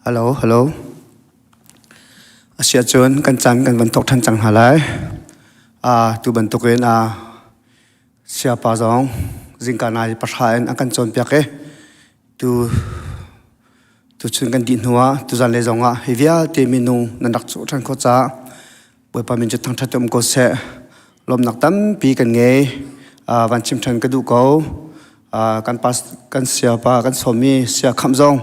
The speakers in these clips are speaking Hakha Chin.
Hello, hello. Asiah cun kan caan kan van thawk ṭhan cang hna lai. Tu bantukin siapa zong zingka nai pahra in an kan cawnpiak i tu tuchun kan dih hnuah tuzan le zongah hi vialte minung nan rak cuh ṭhan khawh caah Bawipa min cu thangṭhat um ko seh. Lawmnak tampi kan ngei. Van chim ṭhan ka duh ko. Kan pas kan siapa kan sawmi sia khamh zong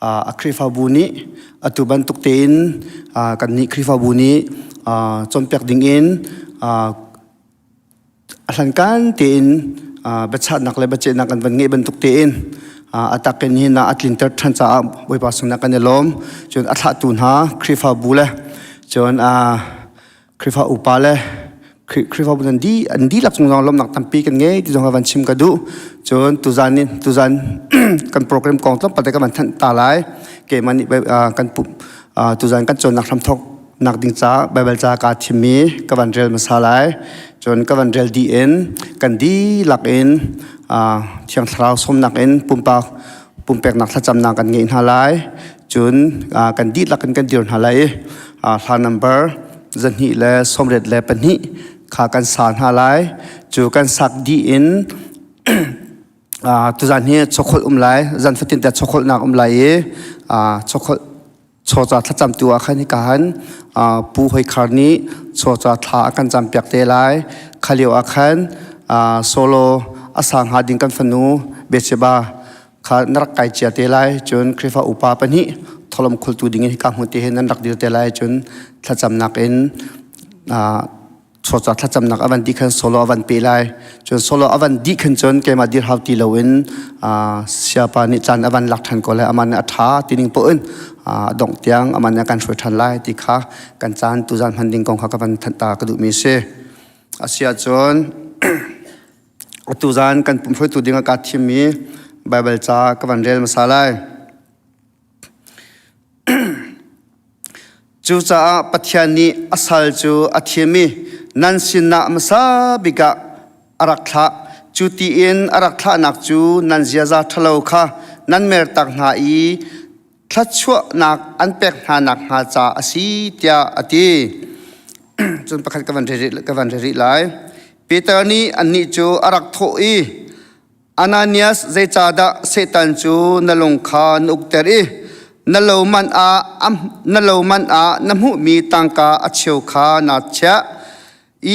a Khrihfabu nih atu bantuk tein kan nih Khrihfabu nih cawnpiak ding in a hlankan tein biachahnak le biaceihnak kan van ngeih bantuk tein a tak in hin a tlinter ṭhan caah Bawipa sinah kan i lawm. Cun a thlahtu hna Khrihfabu le cun Khrihfa upa le Khrihfabu an di an dihlak cung zong lawmhnak tampi kan ngei ti zong van chim ka duh. Cun tuzan in tuzan kan program kong tlawmpal te ka van thanh ta lai. Keimah nih kan tuzan kan cawnnak hramthawk nak ding ca Baibal ca kaa thimmi ka van rel hmasa lai. Cun ka van rel dih in kan dihlak in Thiang Thlarau sawmnak in pumpak pumpeknak thlacamnak kan ngeih hna lai. Cun kan dihlak in kan dir hna lai i hla number 282 kha kan sa hna lai. Cu kan sak dih in tuzan hi chokholh um lai. Zan fatin te chokholhnak um lai i chokholh chawca thlacamtu ah khan hika han Pu Hoi Khar nih chawca thla a kan campiak te lai. Kha lio ah khan solo a sang hnga ding kan fanu Bethsheba kha na rak kai cia te lai. Cun Khrihfa upa pahnih tholom khultu ding in hika hmun te hin nan rak dir te lai. Cun thlacamnak in chawca thlacamnak a van dih khan solo a van pe lai cun solo a van dih khan cun keimah dir hau ti loin siapa nih caan a van lak ṭhan ko lai aman nih a ṭha ti ning poh in dongh tiang aman nih a kan hruai ṭhan lai ti kha kan caan tuzan hman ding kong kha ka van thanh ta ka duhmi si a si ahcun tuzan kan pum hruaitu ding ah kaa thimmi Baibal ca ka van rel hmasa lai. Cucaah Pathian nih a sal cu a thim i nan sinah hmasa bik ah a rak thlah. Cu tiin a rak thlahnak cu nan ziaza ṭhalo kha nan mertak hna i thluachuahnak an pek hna nakhnga ca a si tiah a ti. Cun pakhat ka van re rih lai. Peter nih annih cu a rak thawh i Ananias, zeicahdah Satan cu na lung kha na ukter i na lo man ah na lo man ah na hmuhmi tangka a cheu kha naa chiah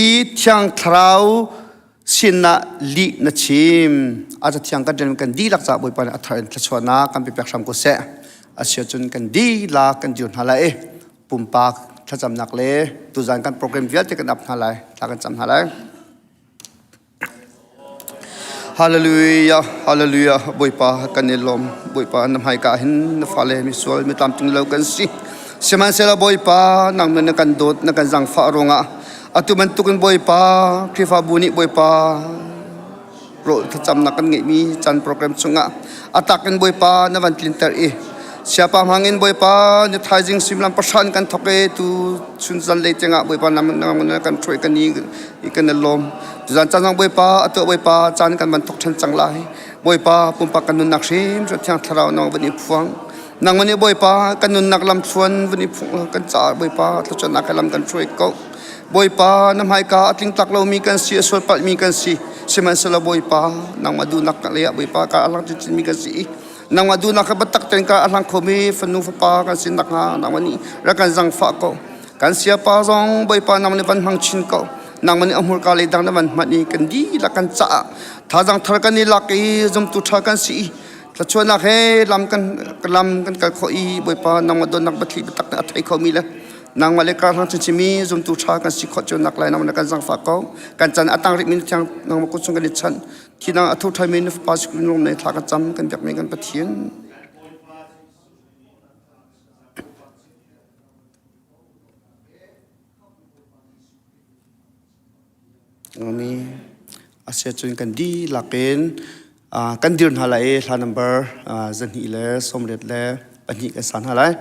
i Thiang Thlarau sinah lih na chim. A cathiang kan ṭial kan dihlak caah Bawipa nih a thar in thluachuahnak kan pe pek hram ko seh. Asiahcun kan dihlak kan dir hna lai i pumpak thlacamnak le tuzan kan program vialte kan ap hna lai. Thla kan cam hna lai. Hallelujah, hallelujah, Bawipa kan i lawm. Bawipa na hmaika hin na fale misual mi tlamtling lo kan si. Sihmanhsehlaw Bawipa nang na kan dawt na kan zangfah ruangah atu bantukin Bawipa Khrihfabu nih Bawipa rawl thlacamnak kan ngeihmi caan program chungah atak in Bawipa na van tlinter i siapa hmangin Bawipa ni thaizing suimilam pahra kan thawk i tu chun zanlei tiangah Bawipa na kan hruai kan i kan i lawm. Tuzan caan zong Bawipa atu Bawipa caan kan van thok ṭhan cang lai. Bawipa pumpak kan nunnak hrim Thiang Thlarau nang van i phuang. Nangmah nih Bawipa kan nunnak lamthluan van i phuang kan caah Bawipa thluachuahnak he lam kan hruai ko. Bawipa na hmaika a tlingtlak lomi kan si a sualpalhmi kan si. Sihmanhsehlaw Bawipa nangmah duhnak lei ah Bawipa ka a lang chinchinmi kan si i nangmah duhnak kha biatak tein ka a hlang khomi fanu fapa kan si nakhnga nangmah nih rak kan zangfah ko. Kan siapa zong Bawipa nang nih van hmang chin ko. Nangmah nih a hmurka le dang na van hman i kan dihlak kan caah thazaang thar kan i lak i zumtu ṭha kan si i thluachuahnak he lam kan lam kan kal khawh i Bawipa nangmah dawtnak biathli biatak a thei khomi le nangmah le karhlang chinchinmi zumtu ṭha kan si khawh cio nak lai nangmah na kan zangfah ko. Kan chan a tang rihmi thiang nangmah kut chung kan i chanh. Khi nang a tho ṭhaimi na fapa sikun rum nei thla kan cam kan biakmi kan Pathian. Ngami asia cun kan dihlak in kan dir hna lai i hla number 282 kan sa hna lai.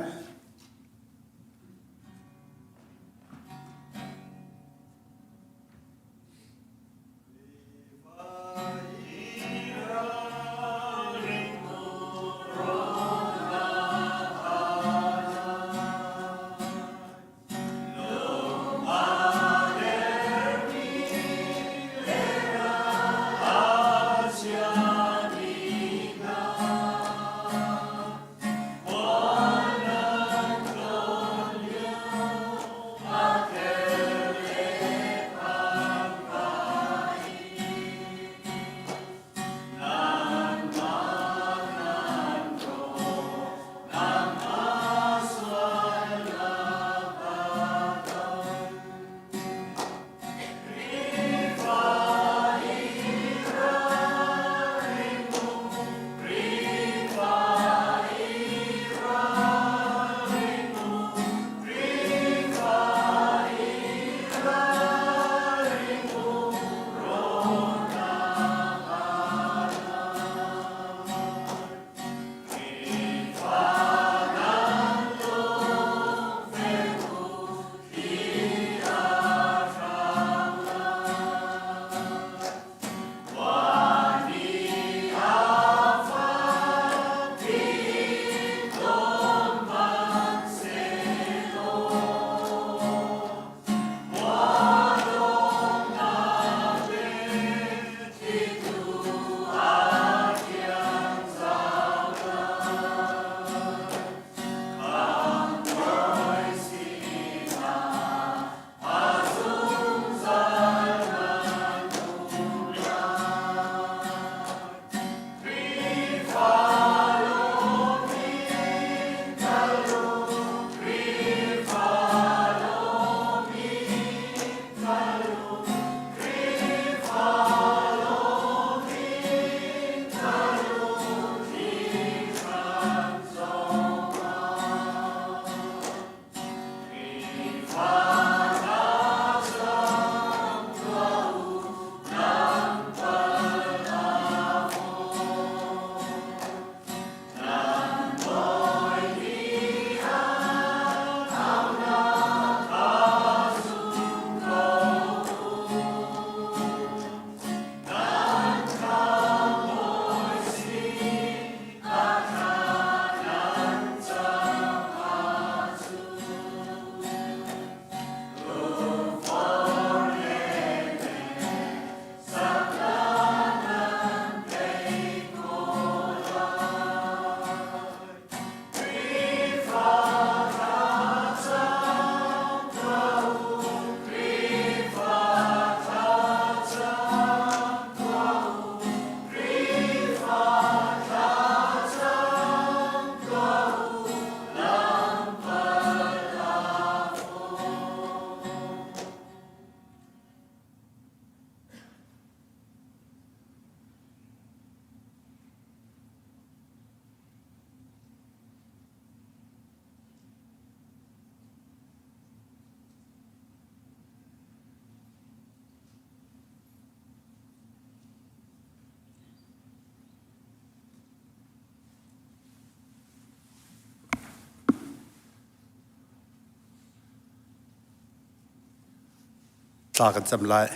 Thla kan cam lai.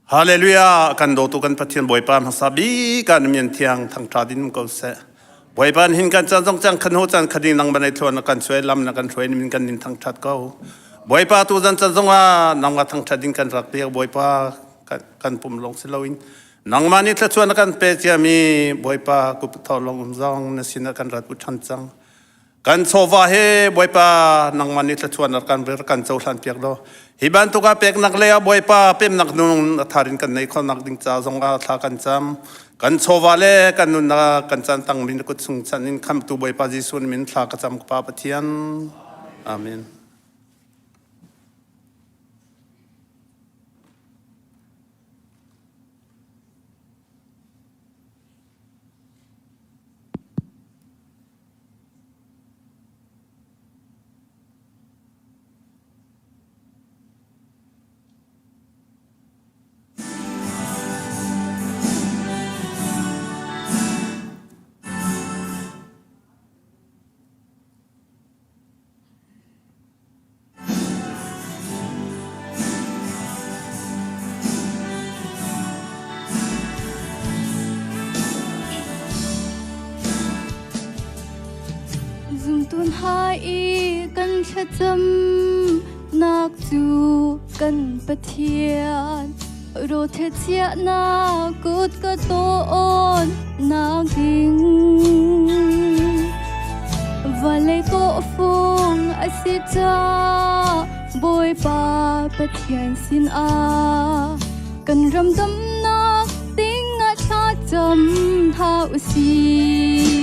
Hallelujah! Kan dawtu kan Pathian Bawipa hmasa bik ah na min thiang thangṭha din ko seh. Bawipa hin kan caan zong cang khan ho caan khading nang banai thluan na kan suai lam na kan hruai min kan nin thangṭhat ko. Bawipa tu zan caan zong ah nang ma thangṭhat din kan rak piak Bawipa kan pum lawng si loin nangmah nih thluachuah na kan pe ciami Bawipa kup tho lawng um zong na sinah kan rat u ṭhan cang. Kan chawva he Bawipa nangmah nih thluachuah na kan kan cohlan piak law hi bantuk ah peknak le ah Bawipa pemnak nung a thar in kan nei khonak ding ca zong ah thla kan cam. Kan chawva le kan nunnak kan caan tang min kut chung chan in khamtu Bawipa Jesuh min thla ka cam ka Pa Pathian. Amen. Tunhai i kan thlacam nak cu kan Pathian rothe chiahnak kut ka tawn nak ding vawlei tawhfung a si ca Bawipa Pathian sinah kan ram damnak ding ah thlacam hna usih.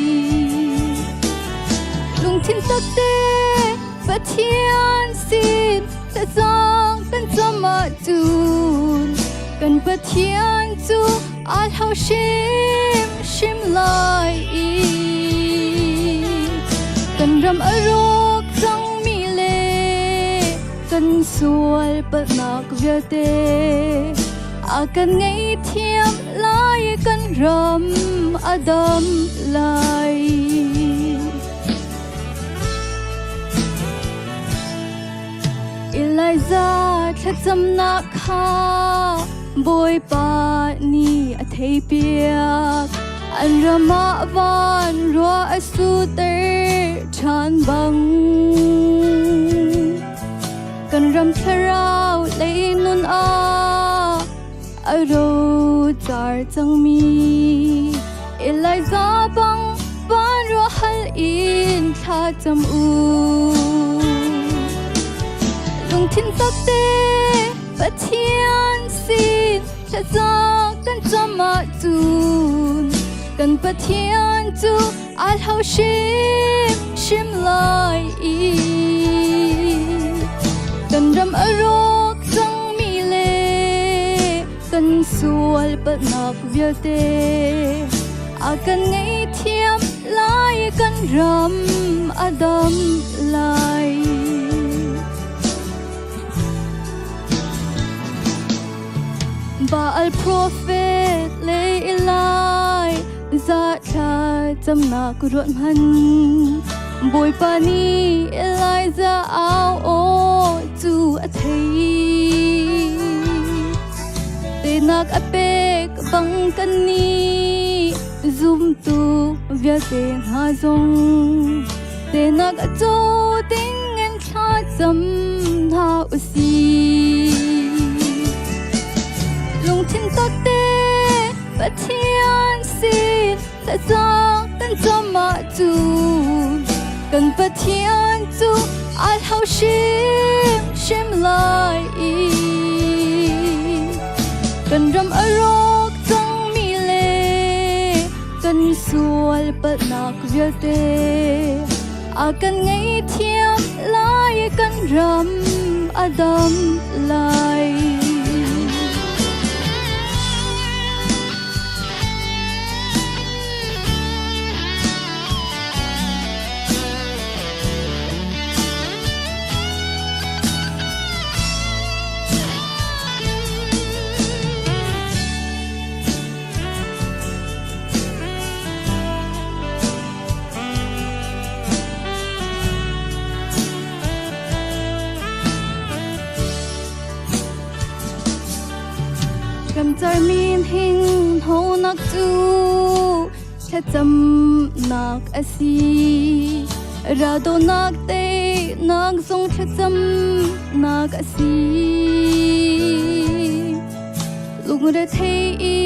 Lungthin takte Pathian sin thlacam kan cam ahcun kan Pathian cu aa hlau hrimhrim lai i kan ram a rawk cangmi le kan sual palhnak vialte a kan ngaihthiam lai kan ram a dam lai. Elijah thlacamnak kha Bawipa nih a theihpiak. An ram ah van ruah a suter ṭhan bang. Kan ram thlarau lei nun ah a rocar cangmi Elijah bang van ruah hal in thlacam u. Lungthin takte Pathian sin thlacam kan cam ahcun kan Pathian cu aa hlau hrimhrim lai i kan ram a rawk cangmi le kan sual palhnak vialte a kan ngaihthiam lai kan ram a dam lai. Baal prophet le Eli za thla camnak ruat hman Bawipa nih Elijah au aw cu a thei. Tenak a pek bang kan nih zumtu vialte hna zong tenak a caw ding in thlacam hna usih. Lungthin takte Pathian sin thlacam kan cam ahcun kan Pathian cu aa hlau hrimhrim lai i kan ram a rawk cangmi le kan sual palhnak vialte a kan ngaihthiam lai kan ram a dam lai. Ramcar min hing honak cu thlacamnak a si. Radonak te nak zong thlacamnak a si. Lungrethei i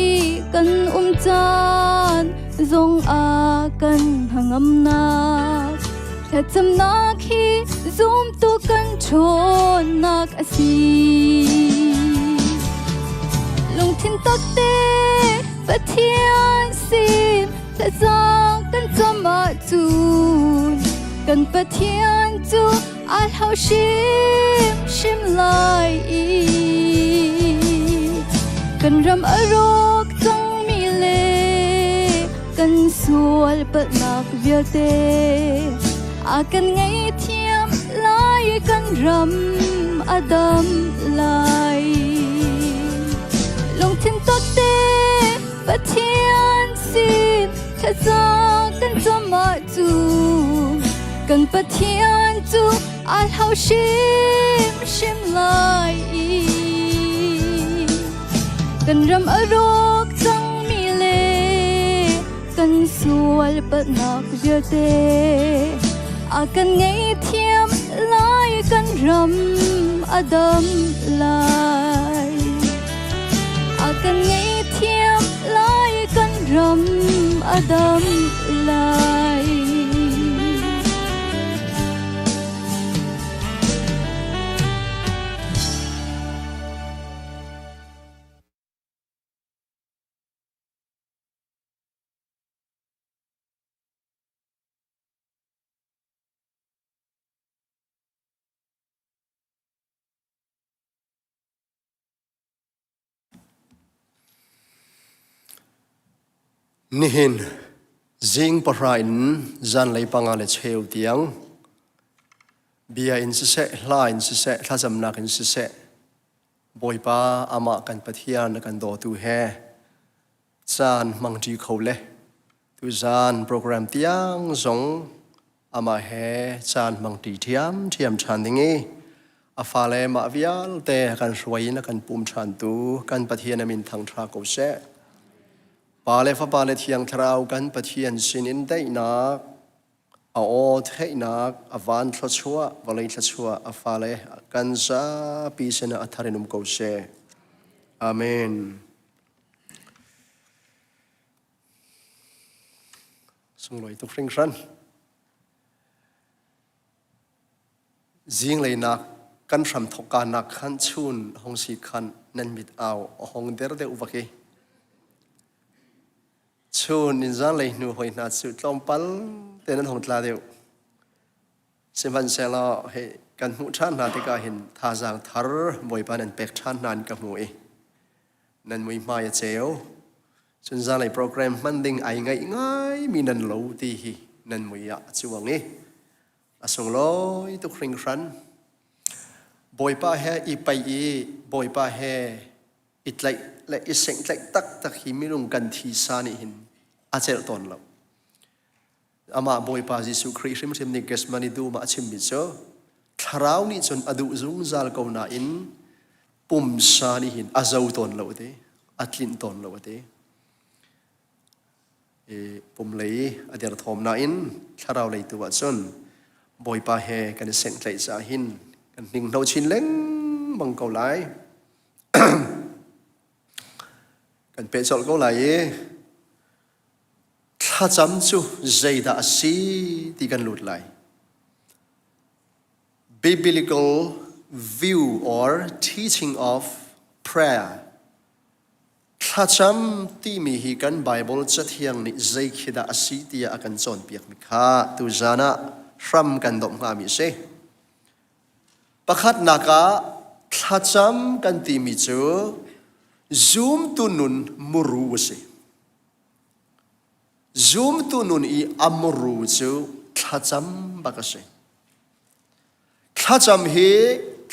kan um caan zong ah kan hnangamnak thlacamnak hi zumtu kan ṭhawnnak a si. Lungthin takte Pathian sin thlacam kan cam ahcun kan Pathian cu aa hlau hrimhrim lai i kan ram a rawk cangmi le kan sual palhnak vialte a kan ngaihthiam lai i kan ram a dam lai. Lungthin takte Pathian sin thlacam kan cam ahcun kan Pathian cu aa hlau hrimhrim lai i kan ram a rawk cangmi le kan sual palhnak vialte. A kan ngaihthiam lai kan ram a dam lai. A kan ngaihthiam lai kan ram a dam lai. Nihin zing pahra in zanlei panga le cheu tiang bia in siseh, hla in siseh, thlacamnak in siseh, Bawipa amah kan Pathian na kan dawtu he caan hmangṭi kho le tuzaan program tiang zong amah he caan hmangṭi ṭhiamṭhiam ṭhan ding i a fale mah vialte a kan hruai in a kan pum ṭhantu kan Pathian a min thangṭha ko seh. Pa le Fapa le Thiang Thlarau kan Pathian sinin daihnak a aw theihnak a van thluachuah vawlei thluachuah a fale kan zapi sinah a thar in um ko seh. Amen. Sunglawi tuk hringhran. Zinglei nak kan hram thawkka nak khan chun hong si khan nan mit au a hong der deuh vak i. Chun in zanlei hnu hoi hna cu tlawmpal te nan hong tla deuh. Sihmanhsehlaw hei kan hmuh ṭhan hna tikah hin thazaang thar Bawipa nan pek ṭhan hna in ka hmu i nan muihmai a ceu. Cun zanlei program hman ding ai ngaih ngaimi nan lo ti hi nan mui ah a cuang i a sunglawi tuk hringhran. Bawipa he i paih i Bawipa he i tlaih le i senghtlaih taktak hi minung kan thisa nih hin a celh tawn lo. Amah Bawipa Jesuh Khrih hrimhrim nih Gethsemane dum ah a chimmi cu thlarau nih cun a duh zungzal ko nain pumsa nih hin a zo tawn lo a ti, a tlinh tawn lo a ti. I pum lei a derthawm nain thlarau lei tu ah cun Bawipa he kan i senghtlaih caah hin kan hninghno chin lengmang ko lai. kan peh colh ko lai i Thlacam cu zeidah a si ti kan lut lai. Biblical view or teaching of prayer. Thlacam timi hi kan Bible cathiang nih zei khi dah a si tiah a kan cawnpiakmi kha tuzan ah hram kan domh hngami a si. Pakhatnak ah thlacam kan timi cu zumtu nun muru a si. Zumtu nun i a muru cu thlacam bak a si. Thlacam hi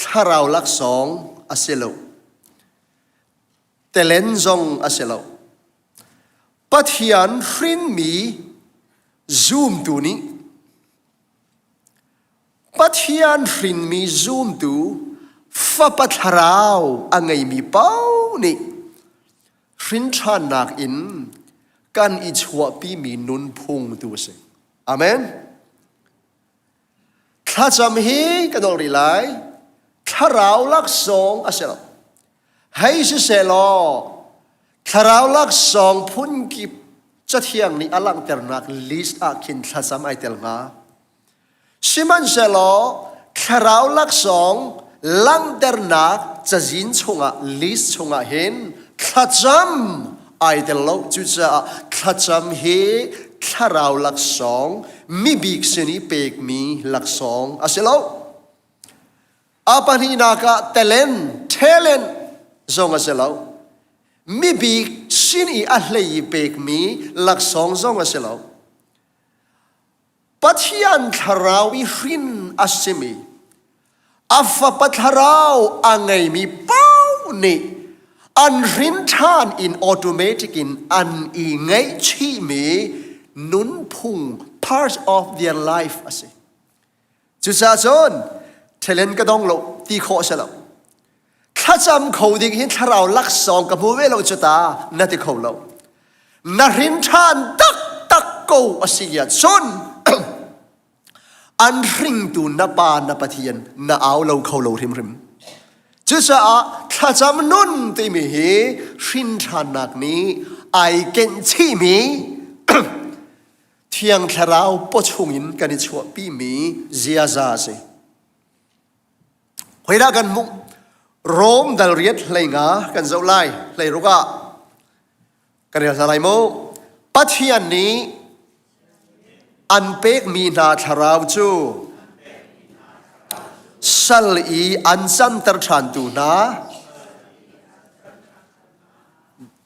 thlarau laksawng a si lo. Telen zong a si lo. Pathian hrinmi zumtu nih Pathian hrinmi zumtu Fapa thlarau a ngeimi paoh nih hrinṭhannak in kan i chuahpimi nunphung tu a si. Amen. Thlacam hi ka dol rih lai. Thlarau laksawng a si lo. Hei sisehlaw thlarau laksawng phunkip cathiang nih a langhternak list ah khin thlacam ai tel hnga. Sihmanhsehlaw thlarau laksawng langhternak cazin chungah list chungah hin thlacam ai tel lo. Cucaah thlacam hi thlarau laksawng mibik sin i pekmi laksawng a si lo. A pahnihnak ah talent, talent zong a si lo. Mibik sin i a hlei i pekmi laksawng zong a si lo. Pathian thlarau i hrin a simi a fapa thlarau a ngeimi paoh nih an hrin ṭhan in automatic in an i ngaihchihmi nunphung part of their life a si. Cucaah cun talent ka dong lo ti khawh a si lo. Thlacam kho ding hin thlarau laksawng ka hmu ve lo cu ta na ti kho lo. Na hrin ṭhan taktak ko a si ah cun. An hringtu na pa na Pathian na au lo kho lo hrimhrim. Cucaah thlacam nun timi hi hrinṭhannak nih ai kenh chihmi Thiang Thlarau pawchung in kan i chuahpimi ziaza a si. Hoidah kan hmuh? Rom dal riat hlei nga kan zoh lai, hlei ruk ah. Kan rel hna lai mu. Pathian nih an pekmi hna thlarau cu sal i an canter ṭhantu hna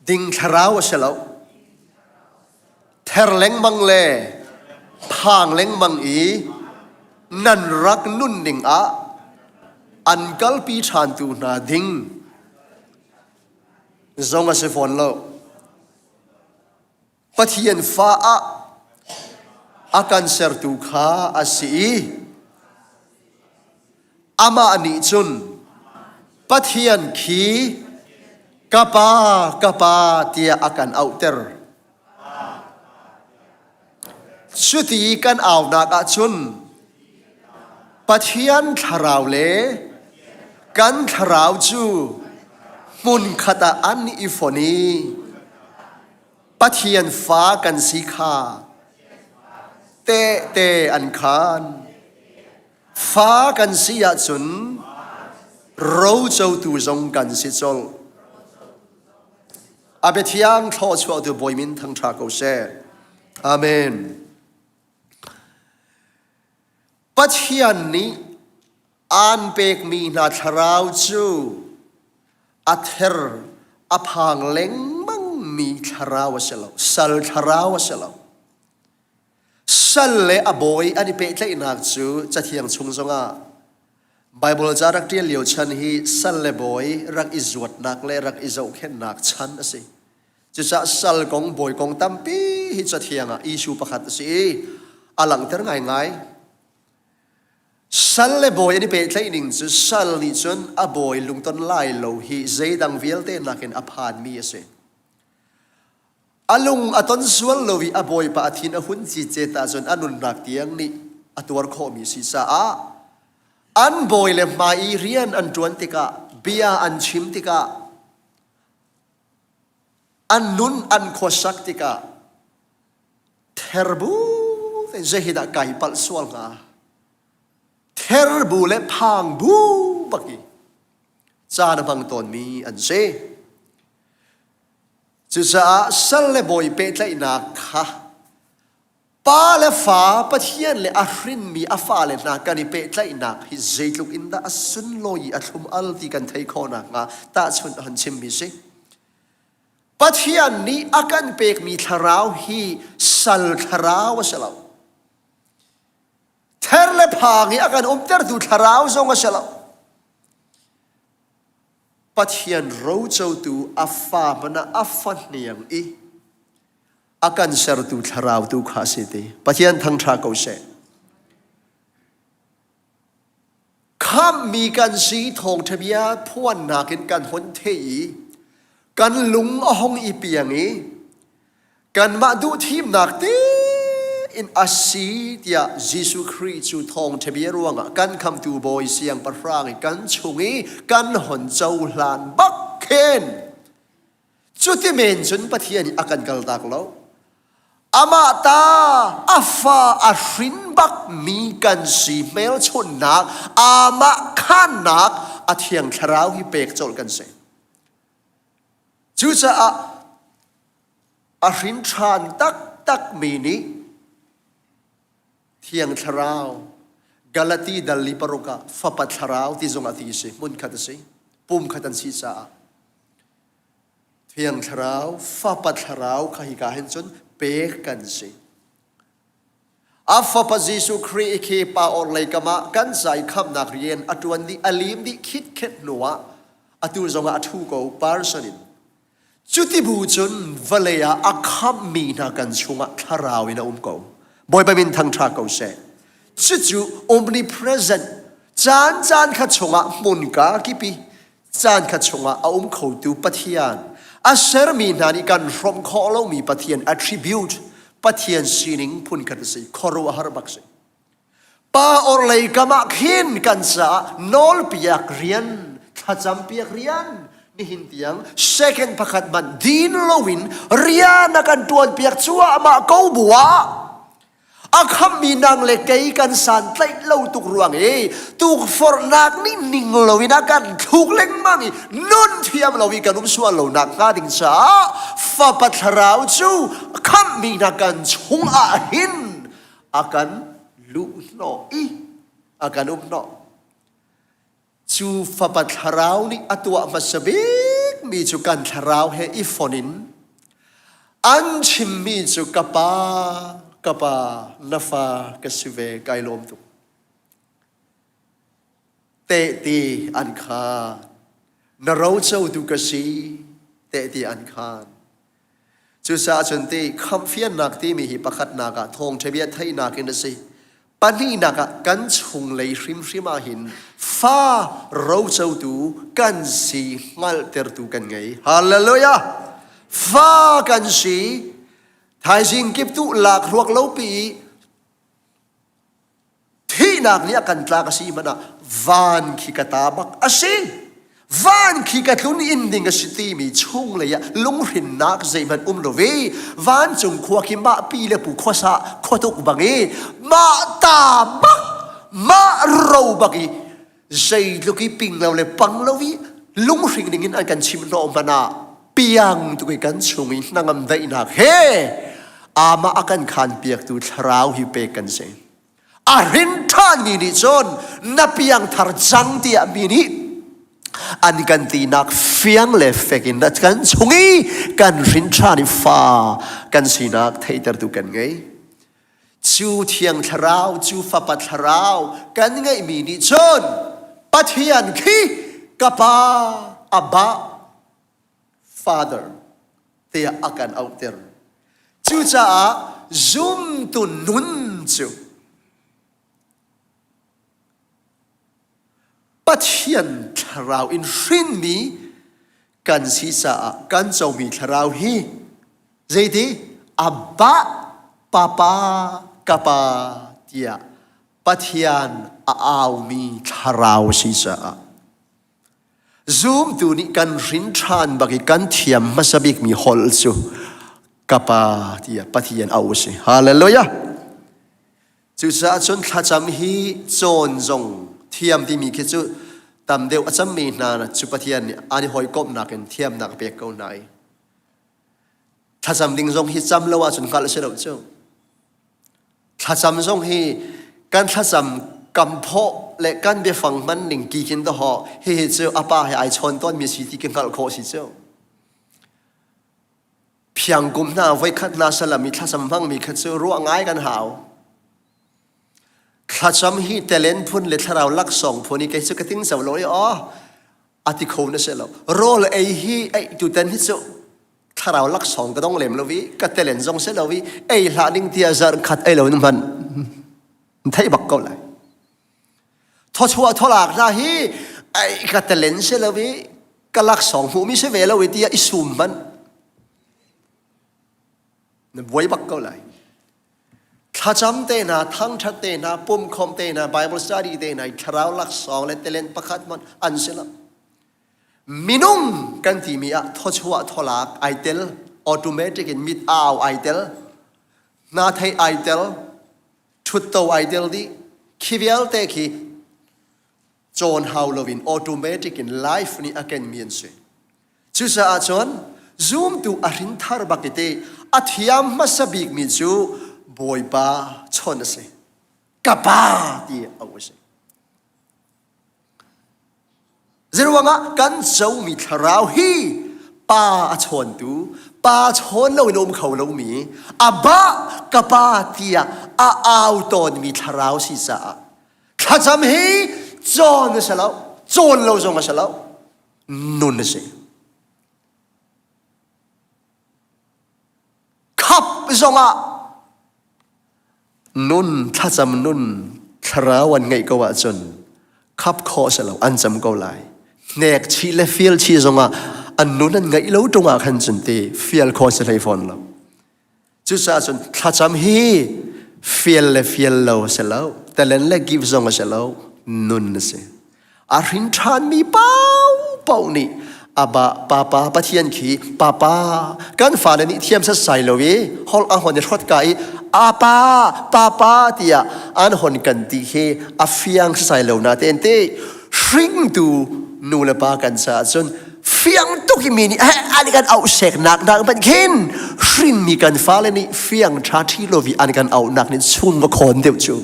ding thlarau a si lo. Ther lengmang le phang lengmang i nan rak nunning ah an kalpi ṭhantu hna ding zong a si fawn lo. Pathian fa ah a kan sertu kha a si i amah nih cun Pathian khi ka pa ka pa tiah a kan auhter. Cuti kan aunak ahcun Pathian thlarau le kan thlarau cu hmunkhat ah an i fon i Pathian fa kan si kha tehte an khaan. Fa kan si ahcun rocotu zong kan si colh. A biathiang thlawchuahtu Bawi min thangṭha ko seh. Amen. Pathian nih aan pekmi hna thlarau cu a ther a phang lengmangmi thlarau a si lo, sal thlarau a si lo. Sal le a bawi an i pehtlaihnak cu Cathiang chung zongah Baibal ca rak ṭial lio chan hi sal le bawi rak i zuatnak le rak i zohkhenhnak chan a si. Cucaah sal kong, bawi kong tampi hi Cathiang ah issue pakhat a si i a langhter ngaingai. Sal le bawi an i pehtlaih ning cu sal nih cun a bawi lungton lai lo hi zeidang vialte nakin a phanmi a si. A lung a ton sual lo i a bawipa a thin a hun cicet ahcun a nunnak tiang nih a tuar khawhmi si caah an bawi le hmai i rian an ṭuan tikah bia an chim tikah An nun an khuasak tikah therbu tein zei hi dah kai palh sual hnga? Therbu le phang bu bak i caan a hmang tawnmi an si. Cucaah sal le bawi pehtlaihnak kha Pa le fa, Pathian le a hrinmi a fale hna kan i pehtlaihnak hi zeitluk in dah a sunlawi i a thlum al ti kan theih khawh nakhnga tahchunh a hun chimmi si. Pathian nih a kan pekmi thlarau hi sal thlarau a si lo. Ther le phang i a kan umtertu thlarau zong a si lo. Pathian rocotu a fa hmanh ah a fa hniang i a kan sertu thlarau tu kha a si ti Pathian thangṭha ko seh khammi kan si thawngṭha bia phuannak in kan hon thei i kan lung a hong i piang i kanmah duh thimnak tein a si tiah Jesuh Khrih cu thawngṭha bia ruangah kan khamtu Bawi Siangpahrang i kan chung i kan hon cohlan bak khin Cuti men cun Pathian nih a kan kaltak lo. Amah ta a fa a hrin bakmi kan si hmelchunhnak, amah khannak a thiang thlarau hi pek colh kan si. Cucaah a hrin ṭhan taktakmi nih thiang thlarau Galati dal li paruk ah fapa thlarau ti zong ah ti si hmunkhat a si pumkhat an si caah Thiang Thlarau, Fapa Thlarau kha hika hin cun pek kan si. A Fapa Jesuh Khrih khi pa orhlei kam ah kan ca i khamhnak rian a ṭuan dih, a lim dih khitkhet hnuah atu zongah a ṭhu ko person in. Cuti bu cun vawlei ah a khamhmi hna kan chungah thlarau in a um ko. Bawipa min thangṭha ko seh. Cucu omnipresent caan caan kha chungah hmunka kipi caan kha chungah a um khotu Pathian a sermi hna nih kan hrawmh khawh lomi Pathian attribute Pathian sining phunkhat a si khuaruahhar bak si. Pa orhlei kam ah khin kan caah nawlpiak rian, thlacampiak rian, nihin tiang second pakhat hmanh din loin rian a kan ṭuanpiak cuahmah ko bu ah a khammi nang le kei kan santlaih lo tuk ruang i tukforhnak nih ning loin a kan thluk lengmang i nun thiam lo i kan um sual lo nak hnga ding caah Fapa Thlarau cu khamhmi hna kan chung ah hin a kan luhhnawh i a kan umhnawh. Cu Fapa Thlarau nih a tuah hmasa bikmi cu kan thlarau he i fon in an chimmi cu ka pa, ka pa, na fa ka si ve, kai lawm tuk. Tehte an khaan. Na rocotu ka si, tehte an khaan. Cucaah cun ti khamhfiannak timi hi pakhatnak ah thawngṭha bia theihnak in a si. Pahnihnak ah kan chunglei hrimhrim ah hin fa rocotu kan si hngalhtertu kan ngei. Hallelujah! Fa kan si. Thaizing kip tu lak ruak lo pi Thihnak nih a kan tlak a si hmanh ah van khi ka ta bak a si. Van khi ka tlun inn ding a si timi chunglei ah lunghrinnak zeihmanh um lo i vancung khua khi mah pi le pu khuasa khuatuk bang i mah ta bak mah ro bak i zeitluk i ping lo le pang lo i lunghring ding in an kan chim hnawh hmanh ah piang tuk i kan chung i hnangam daihnak he amah a kan khan piaktu thlarau hi pek kan si. A hrin ṭhanmi nih cun na piangthar cang tiah mi nih an kan tinak fiang le fek in kan chung i kan hrin ṭhan i fa kan sinak theihtertu kan ngei. Cu Thiang Thlarau, cu Fapa Thlarau kan ngeihmi nih cun Pathian khi ka Pa, Abba, Father tiah a kan auhter. Cucaah zumtu nun cu Pathian thlarau in hrinmi kan si caah kan comi thlarau hi zeiti Abba Papa Kapa tiah Pathian a aumi thlarau si caah Zumtu nih kan hrin ṭhan bak i kan thiam hmasa bikmi holh cu ka pa tiah Pathian auh a si. Hallelujah! Cucaah cun thlacam hi cawn zong thiam timi khi cu tam deuh a cammi hna cu Pathian nih an i hawikomhnak in thiamnak a pek ko hna i thlacam ding zong hi cam lo ahcun hngalh a si lo cu. Thlacam zong hi kan thlacam kam phawh le kan biafang hman ning ki khin dahawh hihi cu a pa he ai chawn tawnmi si ti ka hngalh khawh si cu. Phiang kum hna voikhat hna salam i thlacam hmangmi kha cu ruah ngai kan hau. Thlacam hi telen phun le thlarau laksawng phun i kei cu ka ting zo lo i aw a ti kho na si lo. Rawl ei hi ei tutan hi cu thlarau laksawng ka dong lem lo i ka telen zong si lo i ei hlah ding tia zarh khat ei lo in hman theih bak ko lai thawchuah thawlak hna hi ei ka telen si lo i ka laksawng hmuhmi si ve lo i tia i sum hman na buai bak ko lai thlacam te hna thangthat te hna pumkhom te hna bible study te hna thlarau laksawng le telen pakhat man an si lo Minung kan timi ah thawchuah thawlak ai tel, automatic in mit au ai tel, hna thei ai tel, ṭhutto ai tel dih. Khi vialte khi cawn hau loin automatic in life nih a kenmi an si. Cucaah cun zumtu a hrinthar bak i te a thiam hmasa bikmi cu Bawipa chawnh a si. Ka pa ti a a si. Zeiruangah kan comi thlarau hi pa a chawntu, pa chawn loin a um kho lomi, Abba ka pa tiah a au tawnmi thlarau si caah thlacam hi cawn a si lo, cawn lo zong a si lo, nun a si. Khap zongah nun thlacam nun thlarau an ngeih ko ahcun khap khawh si lo an cam ko lai hnek chih le fial chih zongah an nun an ngeih lo ṭung ah khan cun ti fial khawh si hlei fawn lo cucaah cun thlacam hi fial le fial lo si lo. Talent le gift zong a si lo. Nun a si. A hrin ṭhanmi paohpaoh nih Abba Papa Pathian khi Papa kan fale nih thiam setsai lo i holh a hon i hrawt ka i Apa Papa tiah an hon kan ti hi a fiang setsai lo na ten te hringtu nu le pa kan caah cun fiang tuk i mi nih an kan auh seknak nak ban khin hrinmi kan fale nih fiang ṭha ṭhi lo vi an kan auhnak nih chung va khawn deuh cu.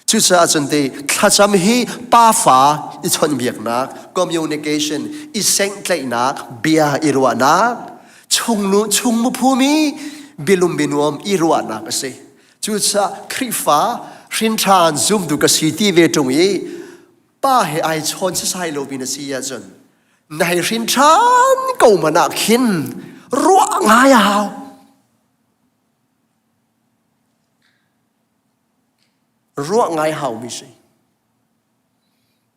Cucaah cun te thlacam hi pafa i chawnhbiaknak, communication, i senghtlaihnak, bia i ruahnak, chungnu chungmu phumi bilum binuam i ruahnak a si. Cucaah Khrihfa hrinṭhan zumtu ka si ti ve ṭung i pa he ai chawn sasai lomi na si ahcun na hei hrinṭhan ko man ah khin ruah ngai a hau. Ruah ngai haumi si.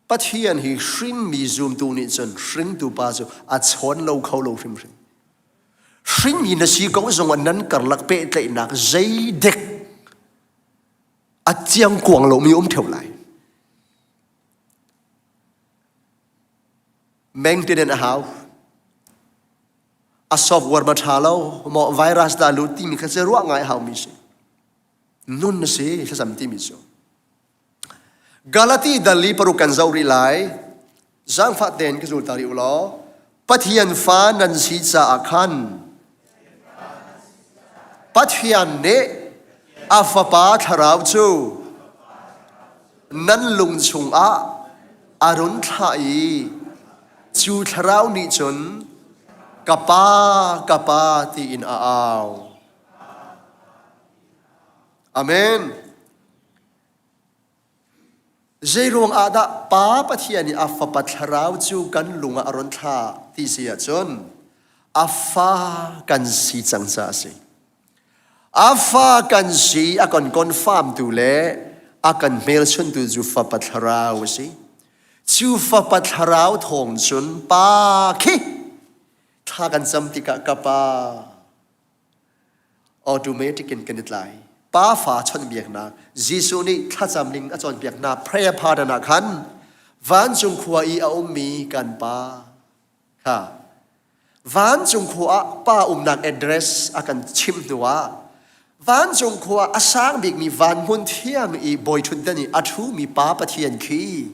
Pathian hi hrinmi zumtu nih cun hringtu pa cu a chawn lo kho lo hrimhrim. Hrinmi na si ko zongah nan karlak pehtlaihnak zeidek a ciangkuang lomi um theo lai. Maintenance a hau. A software ma ṭha lo, maw virus dah lut timi kha cu ruah ngai haumi si. Nun na si thlacam timi cu. Galati dal i paruk kan zoh rih lai. Zaangfah tein ka zul ta rih u law. Pathian fa nan si caah khan Pathian nih a fapa thlarau cu nan lung chungah a run thlah i cu thlarau nih cun ka pa ka pa tiin a au. Amen. Zeiruang ah dah Pa Pathian i a Fapa Thlarau cu kan lung ah a run thlah ti si ahcun a fa kan si cang caah a si. A fa kan si a kan confirm tu le a kan hmelchuntu cu Fapa Thlarau a si. Cu Fapa Thlarau thawng cun Pa khi thla kan cam tikah ka Pa automatic in kan i tlai. Pa fa chawnhbiaknak Jesuh nih thlacam ning a cawnpiaknak prayer pardon ah khan vancung khua i a ummi kan pa kha vancung khua ah pa umnak address a kan chimh hnu ah vancung khua a sang bikmi van hmun thiang i bawi ṭhutdan i a ṭhumi pa Pathian khi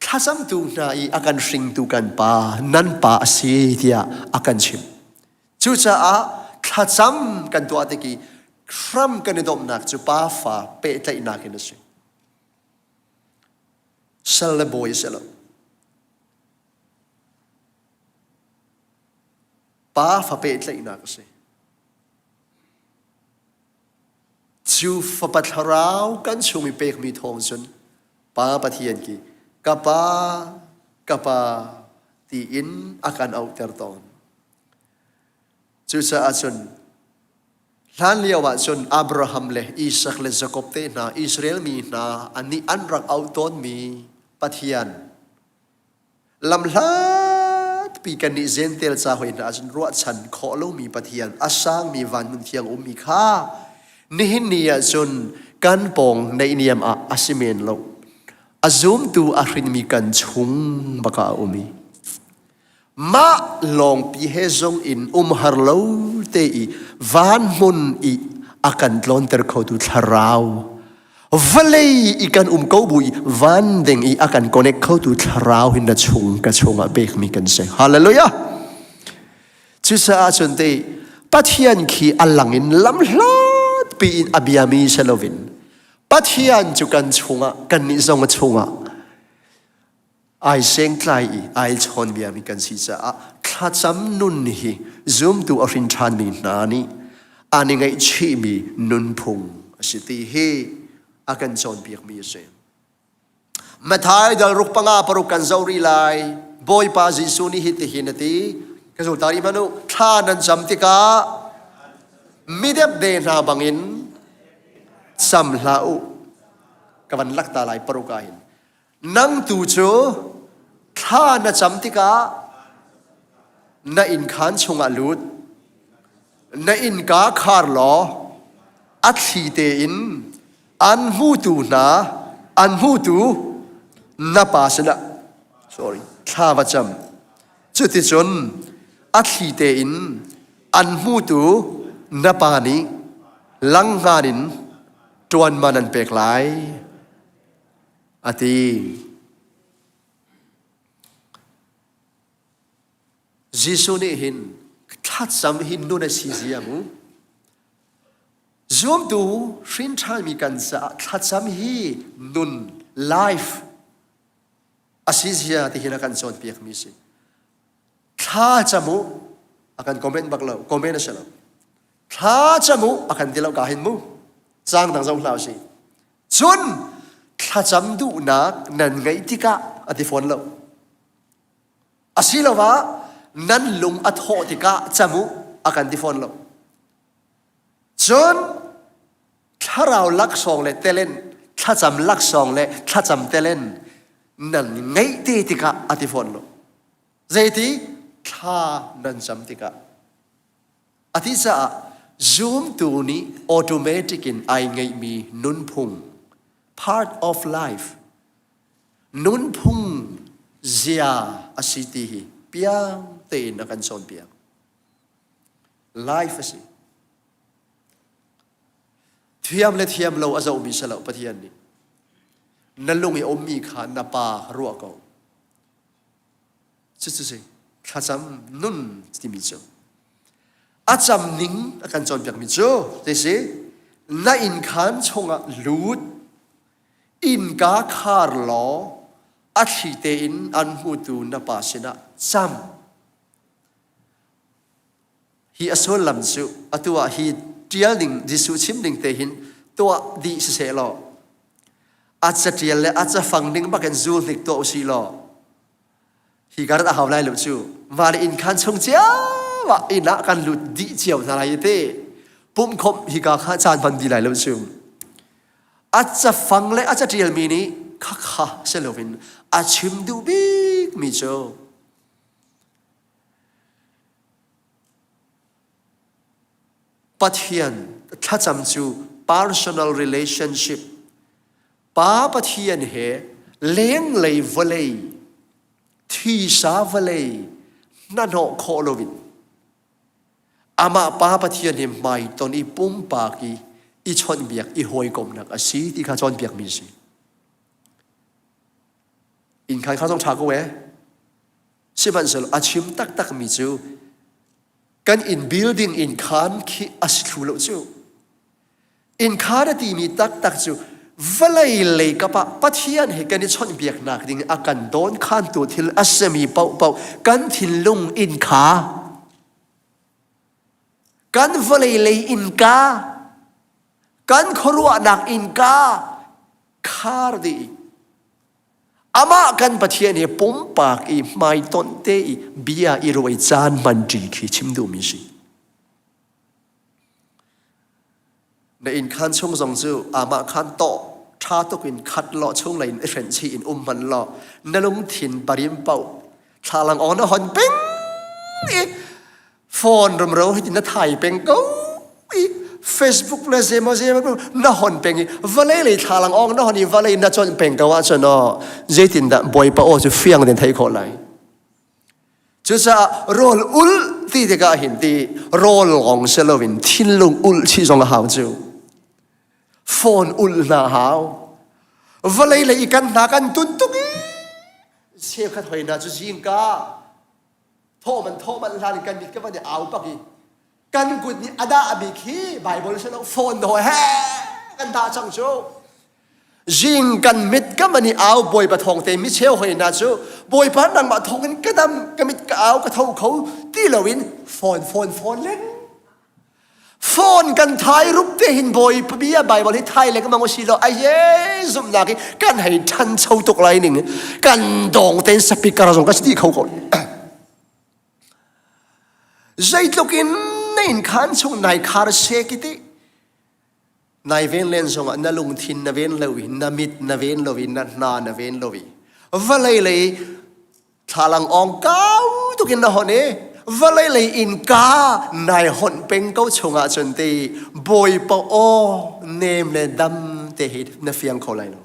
thlacamtu hna i a kan hringtu kan pa nan pa a si tiah a kan chimh. Cucaah thlacam kan tuah tik i hram kan i domhnak cu pa fa pehtlaihnak in a si. Sal le bawi a si lo. Pa fa pehtlaihnak a si. Cu fapa thlarau kan chung i pekmi thawng cun Pa Pathian ki ka pa ka pa tiin a kan auhter tawn. Cucaah cun hlan lio ah cun Abraham le Isak le Jakob te hna Israel mi hna annih an rak auh tawnmi Pathian Lamhlatpi kannih Jentail ca hoi hna ahcun ruahchan khawh lomi Pathian, a sangmi van hmun thiang ummi kha nihin ni ahcun kan pawng naihniam ah a si men lo. A zumtu a hrinmi kan chung bak ah a um i mah lawngpi he zong in umhar lo te i van hmun i a kan tlawnter khotu thlarau vawlei i kan um ko bu i van ding i a kan connect khotu thlarau hin na chung ka chungah pekmi kan si hallelujah cucaah cun te Pathian khi a lang in lamhlat pi in a biami si loin Pathian cu kan chungah kannih zong a chungah ai sengtlai i ai chawn biami kan si caah thlacam nun hi zumtu a hrin ṭhanmi hna nih an i ngaihchihmi nunphung a si ti hi a kan cawnpiakmi a si. Matthai dal ruk panga paruk kan zoh rih lai. Bawipa Jesuh nih hitihin a ti. Ka zul ta rih hmanh u. Thla nan cam tikah midepde hna bangin cam hlah u. Ka van lak ta lai paruk ah hin. Nang tu cu thla na cam tikah na innkhaan chungah lut, na innka khar law a thli tein. An hmutu hna, an hmutu na pa sinah, sorry, thla va cam. Cuticun a thli tein an hmutu na pa nih langhngan in ṭuan man an pek lai, a ti. Jesuh nih hin thlacam hi nun a si zia mu. Zumtu hrin ṭhanmi kan caah thlacam hi nun life a si zia ti hin a kan cawnpiakmi si. Thla cam u a kan comment bak lo, comment a si lo. Thla cam u a kan ti lo ka hin mu. Cang dang zoh hlah usih. Cun thlacam duhnak nan ngeih tikah a ti fawn lo. Asiloah nan lung a thawh tikah cam u a kan ti fawn lo. Cun thlarau laksawng le talent, thlacam laksawng le thlacam talent nan ngeih te tikah a ti fawn lo. Zeiti? Thla nan cam tikah. A ti caah zumtu nih automatic in ai ngeihmi nunphung part of life nunphung zia a si ti hi piang tein a kan cawnpiak. Life a si. Thiam le thiam lo a zohmi si lo Pathian nih. Na lung i ummi kha na pa ruah ko. Cucu si thlacam nun timi cu. A cam ning a kan cawnpiakmi cu zei si na inn khan chungah lut innka khar law a thli tein an hmutu na pa sinah cam. Hi a sullam cu atu ah hi ṭial ding Jesuh chim ding te hin tuah dih siseh law a caṭial le a cafang ding bakin zul hnik tuah usih law hi karat a hau lai lo cu van inn khan chung cio ah inn ah kan lut dih cio hna lai te pumhkhawmh hika kha caan hman di lai lo cu a cafang le a caṭialmi nih khakha si loin a chim duh bikmi cu Pathian thlacam cu personal relationship Pa Pathian he lenglei vawlei thisa vawlei hnahnawh khawh loin amah Pa Pathian he hmaiton i pumpak i i chawnhbiak i hawikomhnak a si ti kha cawnpiakmi a si. Inn khan kha zong ṭha ko ee. Sihmanhsehlaw a chim taktakmi cu kan inn building inn khan khi a si thlu lo cu. Inn khan a timi taktak cu vawlei lei kap ah Pathian he kan i chawnhbiaknak ding a kan dawn khantu thil a simi paohpaoh kan thinlung inn kha kan vawlei lei innka kan khuaruahnak innka khar dih amah kan Pathian he pumpak i hmaitonh te i bia i ruai caan hmanṭi khi chim duhmi si. Na inn khan chung zong cu amah khan tawh ṭha tuk in khat law chung lei in i hrenh chih in um hman law na lungthin parim paoh thlalang awng na hon peng i phone rumro hi na thai peng ko i Facebook le zemo zemo na hon peng i vawlei lei thlalang awng na hon i vawlei na chawnh peng ko ahcun aw zeitindah Bawipa aw cu fiang den theih khawh lai Cucaah rawl ulh ti tikah hin ti rawl lawng si loin thinlung ulh chih zong a hau cu. Phone ulh hna hau. Vawlei lei i kan hna kan tun tuk i cheukhat hoi hna cu zingka thawh man thawh man hlan in kan mit ka van i au pak i kan kut nih a dah bik hi Bible si lo phone hawi he kan dah cang cu zing kan mit ka man i au bawipa thawng te mi cheu hoi na cu bawipa nangmah thawng in ka dam ka mit ka au ka tho kho ti loin phone phone phone len phone kan thai rup te hin bawipa bia bible hi thai le ka mang si lo aye zumnak hi kan hei than cho tuk lai ning kan dong ten speaker zong ka si kho ko Zeitluk in na innkhan chung nai khar seh ki ti nai ven len zongah na lungthin na ven lo i na mit na ven lo i na hna na ven lo i vawlei lei thlalang awng kau tukin na hon i vawlei lei innka nai honh peng ko chungah cun ti bawipa aw nem le dam. te hi na fiang kho lai lo.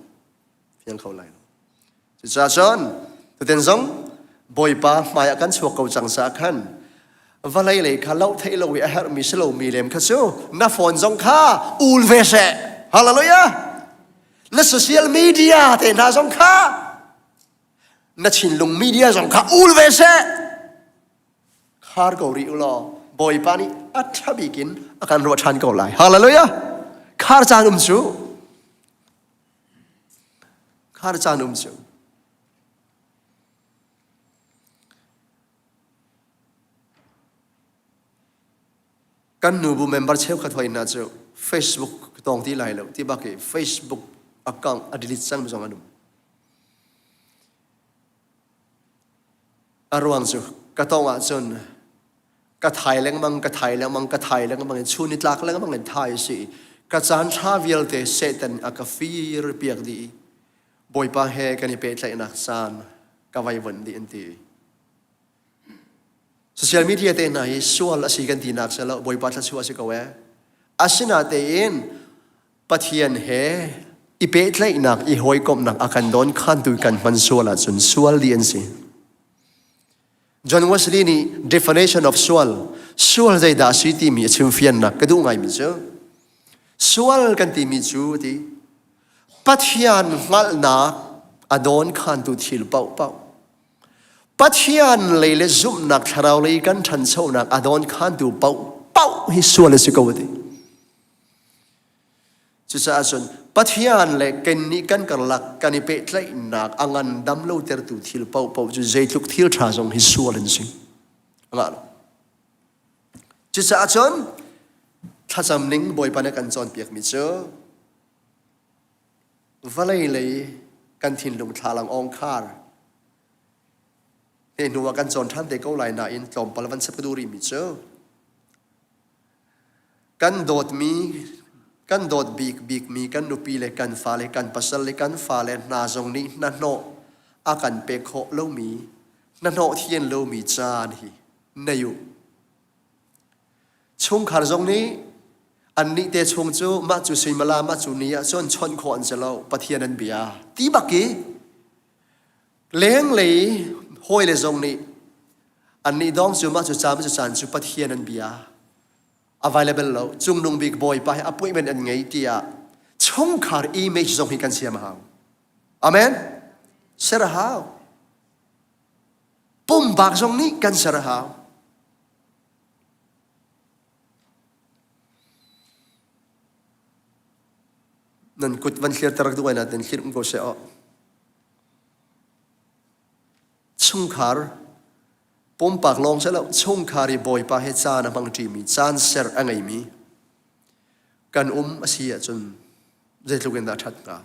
Fiang kho lai lo. Cucaah cun tutin zong Bawipa hmai ah kan chuak ko cang caah khan vawlei lei kha loh theih lo i a herhmi si lomi lem kha cu na phone zong kha ul ve seh. Hallelujah! Na social media te hna zong kha na thinlung media zong kha ul ve seh. Khar ko rih u law Bawipa nih a ṭha bik in a kan ruah ṭhan ko lai. Hallelujah! Khar caan um cu. Khar caan um cu. Kan nubu member cheukhat hoi hna cu Facebook tawng ti lai lo ti bak i Facebook account a delete cang zong an um. A ruang cu ka tawng ahcun ka thai lengmang ka thai lengmang ka thai lengmang in chun ni tlak lengmang in thai si ka caan ṭha vialte Satan a ka fir piak dih Bawipa he kan i pehtlaihnak caan ka vaivuanh dih an ti. Social media te hna hi sual a si kan tinak si lo Bawipa thluachuah a si ko ee. Asinatein Pathian he i pehtlaihnak i hawikomhnak a kan dawn khantu kan hman sual ahcun sual dih an si. John Wesley nih definition of sual, sual zeidah a si timi a chimfiannak ka duh ngaimi cu sual kan timi cu ti Pathian hngalhnak a dawn khantu thil paohpaoh Pathian lei le zumhnak thlarau lei kan ṭhanchonak a dawn khantu paohpaoh hi sual a si ko a ti. Cucaah cun Pathian le kannih kan karlak kan i pehtlaihnak a ngandam lo tertu thil paohpaoh cu zeitluk thil ṭha zong hi sual an si. Ngah lo. Cucaah cun thlacam ning Bawipa nih kan cawnpiakmi cu vawlei lei kan thinlung thlalang awngkhar he hnu ah kan cawn ṭhan te ko lai nain tlawmpal van sep ka duh rihmi cu Kan dawtmi, kan dawt bikbikmi kan nupi le kan fale, kan pasal le kan fale hna zong nih hnahnawh a kan pek khawh lomi, hnahnawh thian lomi caan hi nei u. Chungkhar zong nih annih te chung cu mah cu suimilam mah cu ni ah cun chawnh khawh an si lo, Pathian an bia. Ti bak i lenglei hawile zong nih Annih dawng cu mah cu caan cu caan cu Pathian an bia available lo cungnung bik bawipa hi appointment an ngei tiah chungkhar image zong hi kan siam a hau. Amen. Ser a hau. Pumpak zong nih kan ser a hau. Nan kut van thlir tarak duh ai na ten thlir um ko seh aw. Chungkhar pumpak lawng si lo chungkhar i Bawipa he caan a hmangṭimi caan ser a ngeimi kan um a si ahcun zeitluk in dah ṭhat hnga.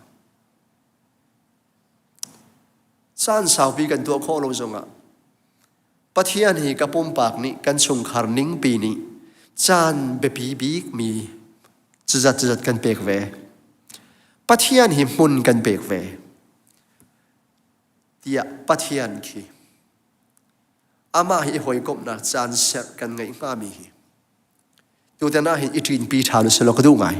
Caan saupi kan tuah khawh lo zongah Pathian hi ka pumpak nih kan chungkhar ningpi nih caan biapi bikmi cuzat cuzat kan pek ve. Pathian hi hmun kan pek ve. Tiah Pathian khi amah hi i hawikomhnak caan serh kan ngeih hngami hi tutan ah hin i ṭinpi ṭhan usih law ka duh ngai.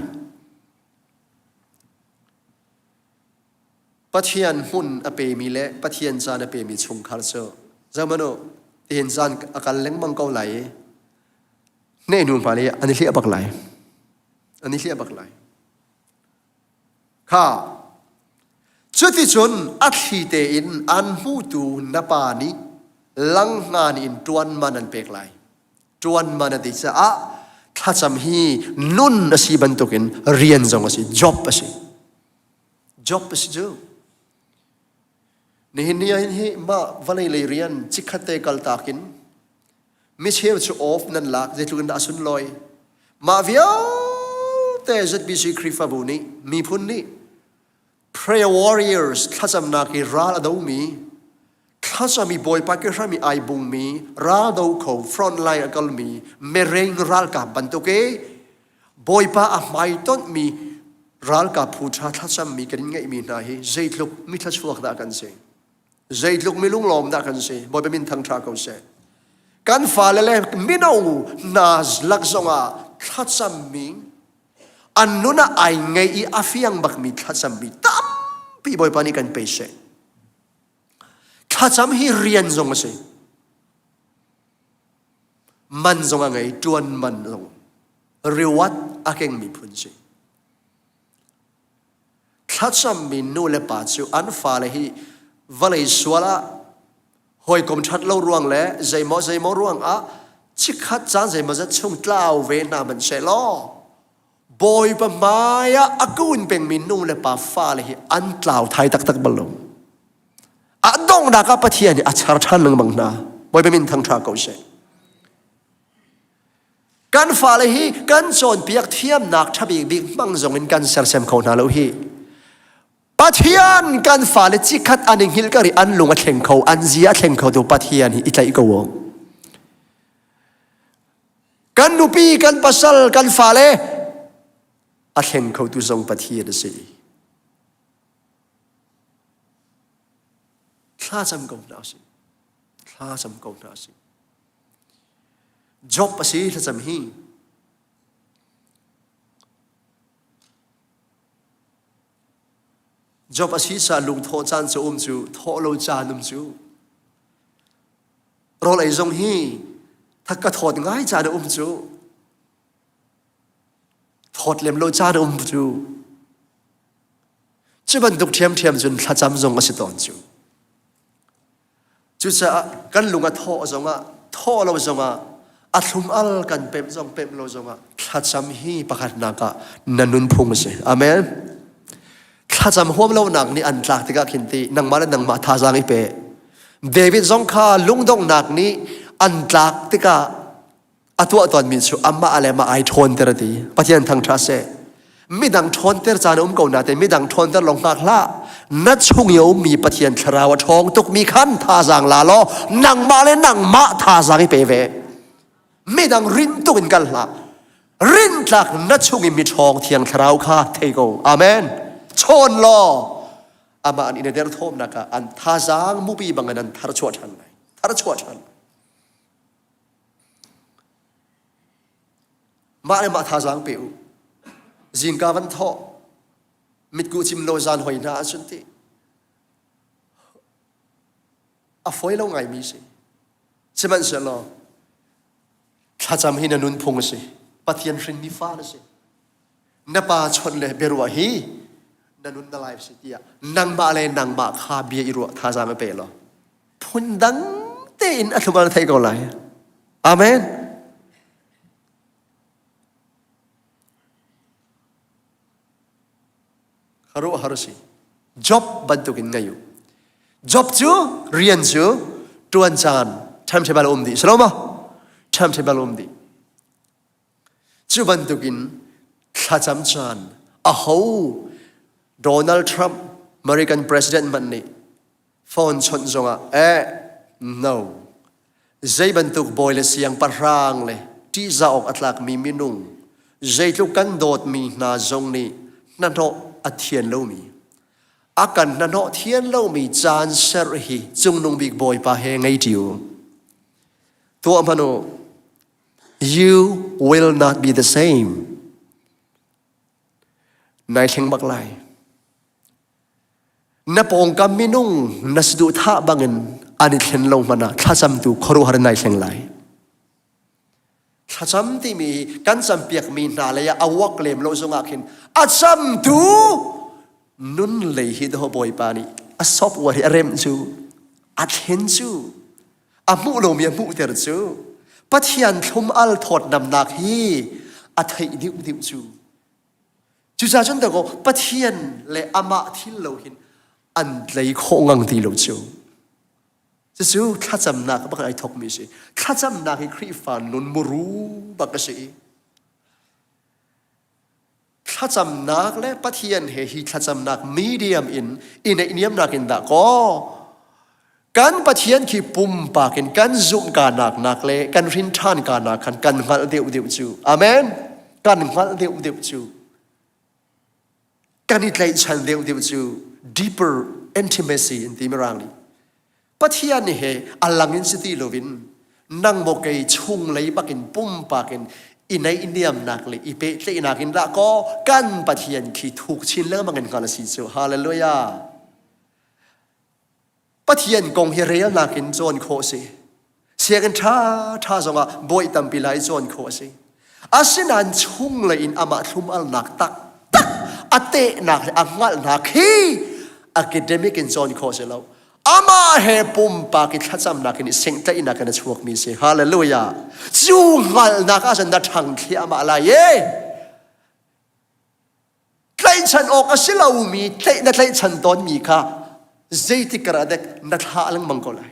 Pathian hmun a pemi le Pathian caan a pemi chungkhar cu zohmanh u tihin caan a kal lengmang ko lai i nehhnu hma le an i hliah bak lai. An i hliah bak lai. Kha cuticun a thli tein an hmutu na pa nih langhngan in ṭuan man an pek lai. Ṭuan man a ti caah thlacam hi nun a si bantukin rian zong a si, job a si. Job a si cu. Nihin ni ah hin hi mah vawlei lei rian chikkhat te kaltak in micheu cu off nan lak zeitluk in dah a sunlawi mah vialte ZBC Khrihfabu nih miphun nih prayer warriors thlacamnak i ral a domi thlacam i Bawipa ke hram i ai bungmi ral do kho front line a kalmi mereng ralkap bantuk i Bawipa a hmaitonh ralkap phu ṭha thlacammi kan ngeihmi hna hi zeitluk mi thluachuak dah kan si Zeitluk mi lunglawm dah kan si. Bawipa min thangṭha ko seh. Kan fale le mino hna lak zongah thlacammi. An nun ah ai ngei i a fiang bakmi thlacammi tampi Bawipa nih kan pe seh. Thlacam hi rian zong a si. Man zong a ngei, ṭuan man zong. Reward a kengmi phun si. Thlacammi nu le pa cu an fale hi vawlei sual ah hawikom ṭhat lo ruang le zeimaw zeimaw ruang ah chikkhat caan zeimawzat chung tlau ve hna hmanh seh law Bawipa hmai ah a kun pengmi nu le pa fale hi an tlau thai taktak bal lo. A donghnak ah Pathian nih a char ṭhan lengmang hna. Bawipa min thangṭha ko seh. Kan fale hi kan cawnpiak thiamnak ṭha bikbik hmang zong in kan sersem kho hna lo hi. Pathian kan fale cikhat an i hngilh kar i an lung a thleng kho, an zia a thleng kho tu Pathian hi i tlaih ko u. Kan nupi, kan pasal, kan fale a thleng kho tu zong Pathian a si. Thla cam ko hna usih. Thla cam ko hna usih. Job a si thlacam hi. Job a si sa lungthawh caan cu um cu thawh lo caan um cu. Rawl ei zong hi thak ka thawt ngai caan a um cu. Thawt lem lo caan a um cu. Cu bantuk ṭhiamṭhiam cun thlacam zong a si tawn cu. Cucaah kan lung a thawh zongah, thawh lo zongah, a thlum al kan pemh zong pemh lo zongah thlacam hi pakhatnak ah na nunphung a si. Amen. Thlacam huam lonak nih an tlak tikah khin ti nangmah le nangmah thazaang i pe. David zong kha lungdonghnak nih an tlak tikah a tuah tawnmi cu amah le amah ai ṭhawnter a ti. Pathian thangṭha seh. Midang ṭhawnter caan a um ko nain midang ṭhawnter lawng hngak hlah. Na chung i a ummi Pathian thlarau a ṭhawng tukmi khan thazaang la law nangmah le nangmah thazaang i pe ve. Midang rin tuk in kal hlah. Rintlak na chung i mi ṭhawng thiang thlarau kha thei ko. Amen. Chawn law amah an in a derthawmnak ah an thazaang mupi bangin an tharchuah ṭhan lai. Tharchuah ṭhan. Mah le mah thazaang pe u. Zingka van thawh, mitkuh cim lo zan hoi hna ahcun ti a fawi lo ngaimi si. Sihmanhsehlaw thlacam hi na nunphung a si. Pathian hrinmi fa na si. Na pa chawnh le biaruah hi na nun na life si tiah nangmah le nangmah kha bia i ruah thazaang i pe law phundang tein a thlum na thei ko lai. Amen. Kharuahhar si. Job bantukin ngei u. Job cu rian cu tuan caan timetable um dih. Salo ma? Timetable um dih. Cu bantukin thlacam caan aho Donald Trump American president hmanh nih phone chawnh zongah eh no zei bantuk bawi le siangpahrang le ṭihzah awk a tlakmi minung zeitluk kan dawtmi hna zong nih hnahnawh a thian lomi a kan hnahnawh thian lomi caan ser hi cungnung bik bawipa he ngei ṭi u tuah hmanh u you will not be the same nai thleng bak lai Na pawngkam minung na saduhthah bangin an i thlen lo hmanh ah thlacamtu khuaruahhar nai thleng lai. Thlacam timi hi kan campiakmi hna lei ah a uak lem lo zongah khin a camtu nun lei hi daw Bawipa nih a software hi a remh cu a thlen cu a hmuh lomi a hmuhter cu Pathian thlum al thawtnamnak hi a theih deuh deuh cu Cucaah cun dakaw Pathian le amah thil lo hin an tlei khawh ngang ti lo cu. Cucu thlacamnak bak ai thokmi si. Thlacamnak hi Khrihfa nun muru bak a si. Thlacamnak le Pathian he hi thlacamnak medium in i neihniamnak in dah kaw kan Pathian khi pumpak in kan zumh ka nak nak le kan hrin ṭhan ka nak khan kan hngalh deuh deuh cu. Amen. Kan hngalh deuh deuh cu. Kan i tlaihchan deuh deuh cu deeper intimacy in ti mirang nih. Pathian he a lang in si ti loin nang maw kei chung lei bakin pumpak in I naihniamnak le i pehtlaihnak in dah kaw kan Pathian khi thuk chin lengmang in hngal a si cu. Hallelujah. Pathian kong hi relnak in cawn khawh a si. Sianginn ṭha ṭha zongah bawi tampi lai cawn khawh a si. Asinain chunglei in amah thlum-alnak taktak a tehnak le a hngalhnak hi academic in cawn khawh a si lo. Amah he pumpak i thlacamnak in i senghtlaihnak in a chuakmi a si. Hallelujah! Cu hngalhnak ahcun na ṭhang thliahmah lai e. Tlaihchan awk a si lomi tlaih na tlaihchan tawnmi kha zeitik kar ah dek na thlah lengmang ko lai.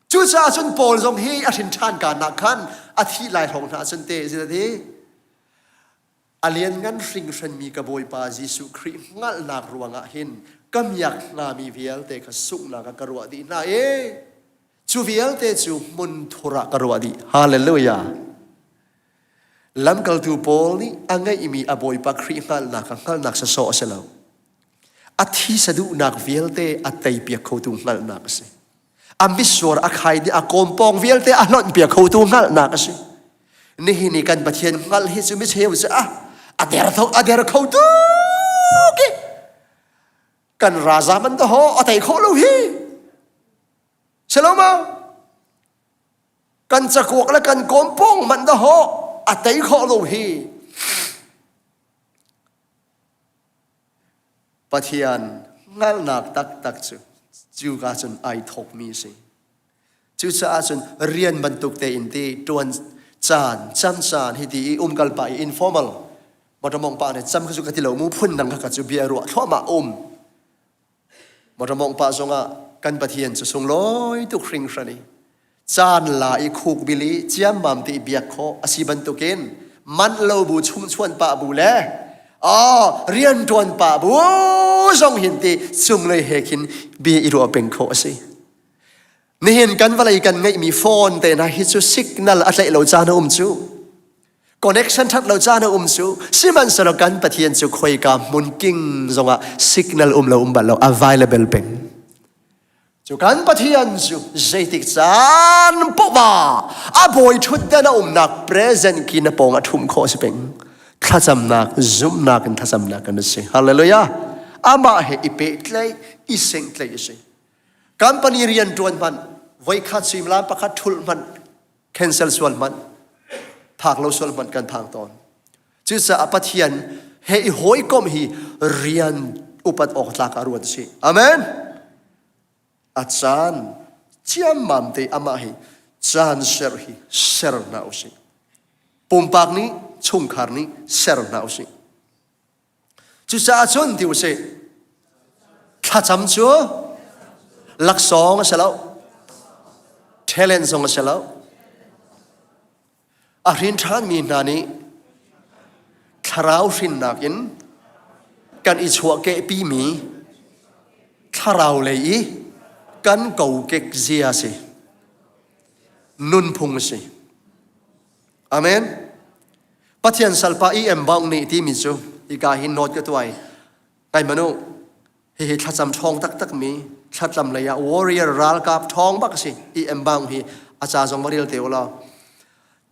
Cucaah cun Paul zong hi a hrin ṭhan kaan ah khan a thih lai hrawng hna cun te ziti a lianngan hringhranmi ka Bawipa Jesuh Khrih hngalhnak ruangah hin ka miak hngami vialte kha sunghnak ah ka ruah dih hna i cu vialte cu hmunthur ah ka ruah dih. Hallelujah! Lamkaltu Paul nih a ngeihmi a Bawipa Khrih hngalhnak kha hngalhnak sawsawh a si lo. A thisa duhnak vialte a teipiak khotu hngalhnak a si. A mitsur a khai dih a kawmpawng vialte a hlonhpiak khotu hngalhnak a si. Nihin i kan Pathian hngalh hi cu micheu cu a a der tho a der kho tuk i kan raza man to ho a tei khawh lo hi. Selo ma? Kan cakuak le kan kawmpawng hmanh dahawh a tei khawh lo hi. Pathian hngalhnak taktak cu cuka cun ai thawkmi a si. Cucaah cun rian bantuk tein ti ṭuan caan, cam caan hi ti i umkal pah i informal motor mong pa nih cam kha cu ka ti lo mu phun dang kha ka cu bia ruah thluahmah um. Motor mawngh pah zongah kan Pathian cu sunglawi tuk hringhran i caan la i khuk bil i ciammam te i biak khawh a si bantukin manh lo bu chungchuan pah bu le oh rianṭuan pah bu zong hin ti cunglei he khin bia i ruah peng khawh a si. Nihin kan vawlei kan ngeihmi phone te hna hi cu signal a tlaih lo caan a um cu. Connection that lo caan a um cu. Sihmanhsehlaw kan Pathian cu khoika hmun king zongah signal um lo um bal lo available peng. Cu kan Pathian cu zeitik caan poah a bawi ṭhutdan a umnak present ki na pawng a ṭhum khawh si peng. Thlacamnak, zumhnak in thlacamnak kan si. Hallelujah. Amah he i pehtlaih, i senghtlaih a si. Company rian ṭuan hmanh voikhat suimilam pakhat ṭhulh hmanh cancel sual hmanh phak lo sual hmanh kan phang tawn. Cucaah Pathian he i hawikomh hi rian upat awk tlak ah ruat a si. Amen. A caan ciammam te amah hi caan ser hi ser hna usih. Pumpak nih chungkhar nih ser hna usih. Cucaah cun ti usih, thlacam cu laksawng a si lo, talent zong a si lo. A hrin ṭhanmi hna nih thlarau hrinnak in kan i chuahkehpimi thlarau lei i kan kokek zia a si, nunphung a si. Amen. Pathian salpa E.M. Baung nih timi cu hika hin note ka tuai. Ngai manu, hihi thlacam ṭhawng taktakmi thlacam lei ah warrior ralkap ṭhawng bak a si. E.M. Baung hi a ca zong va rel te u law.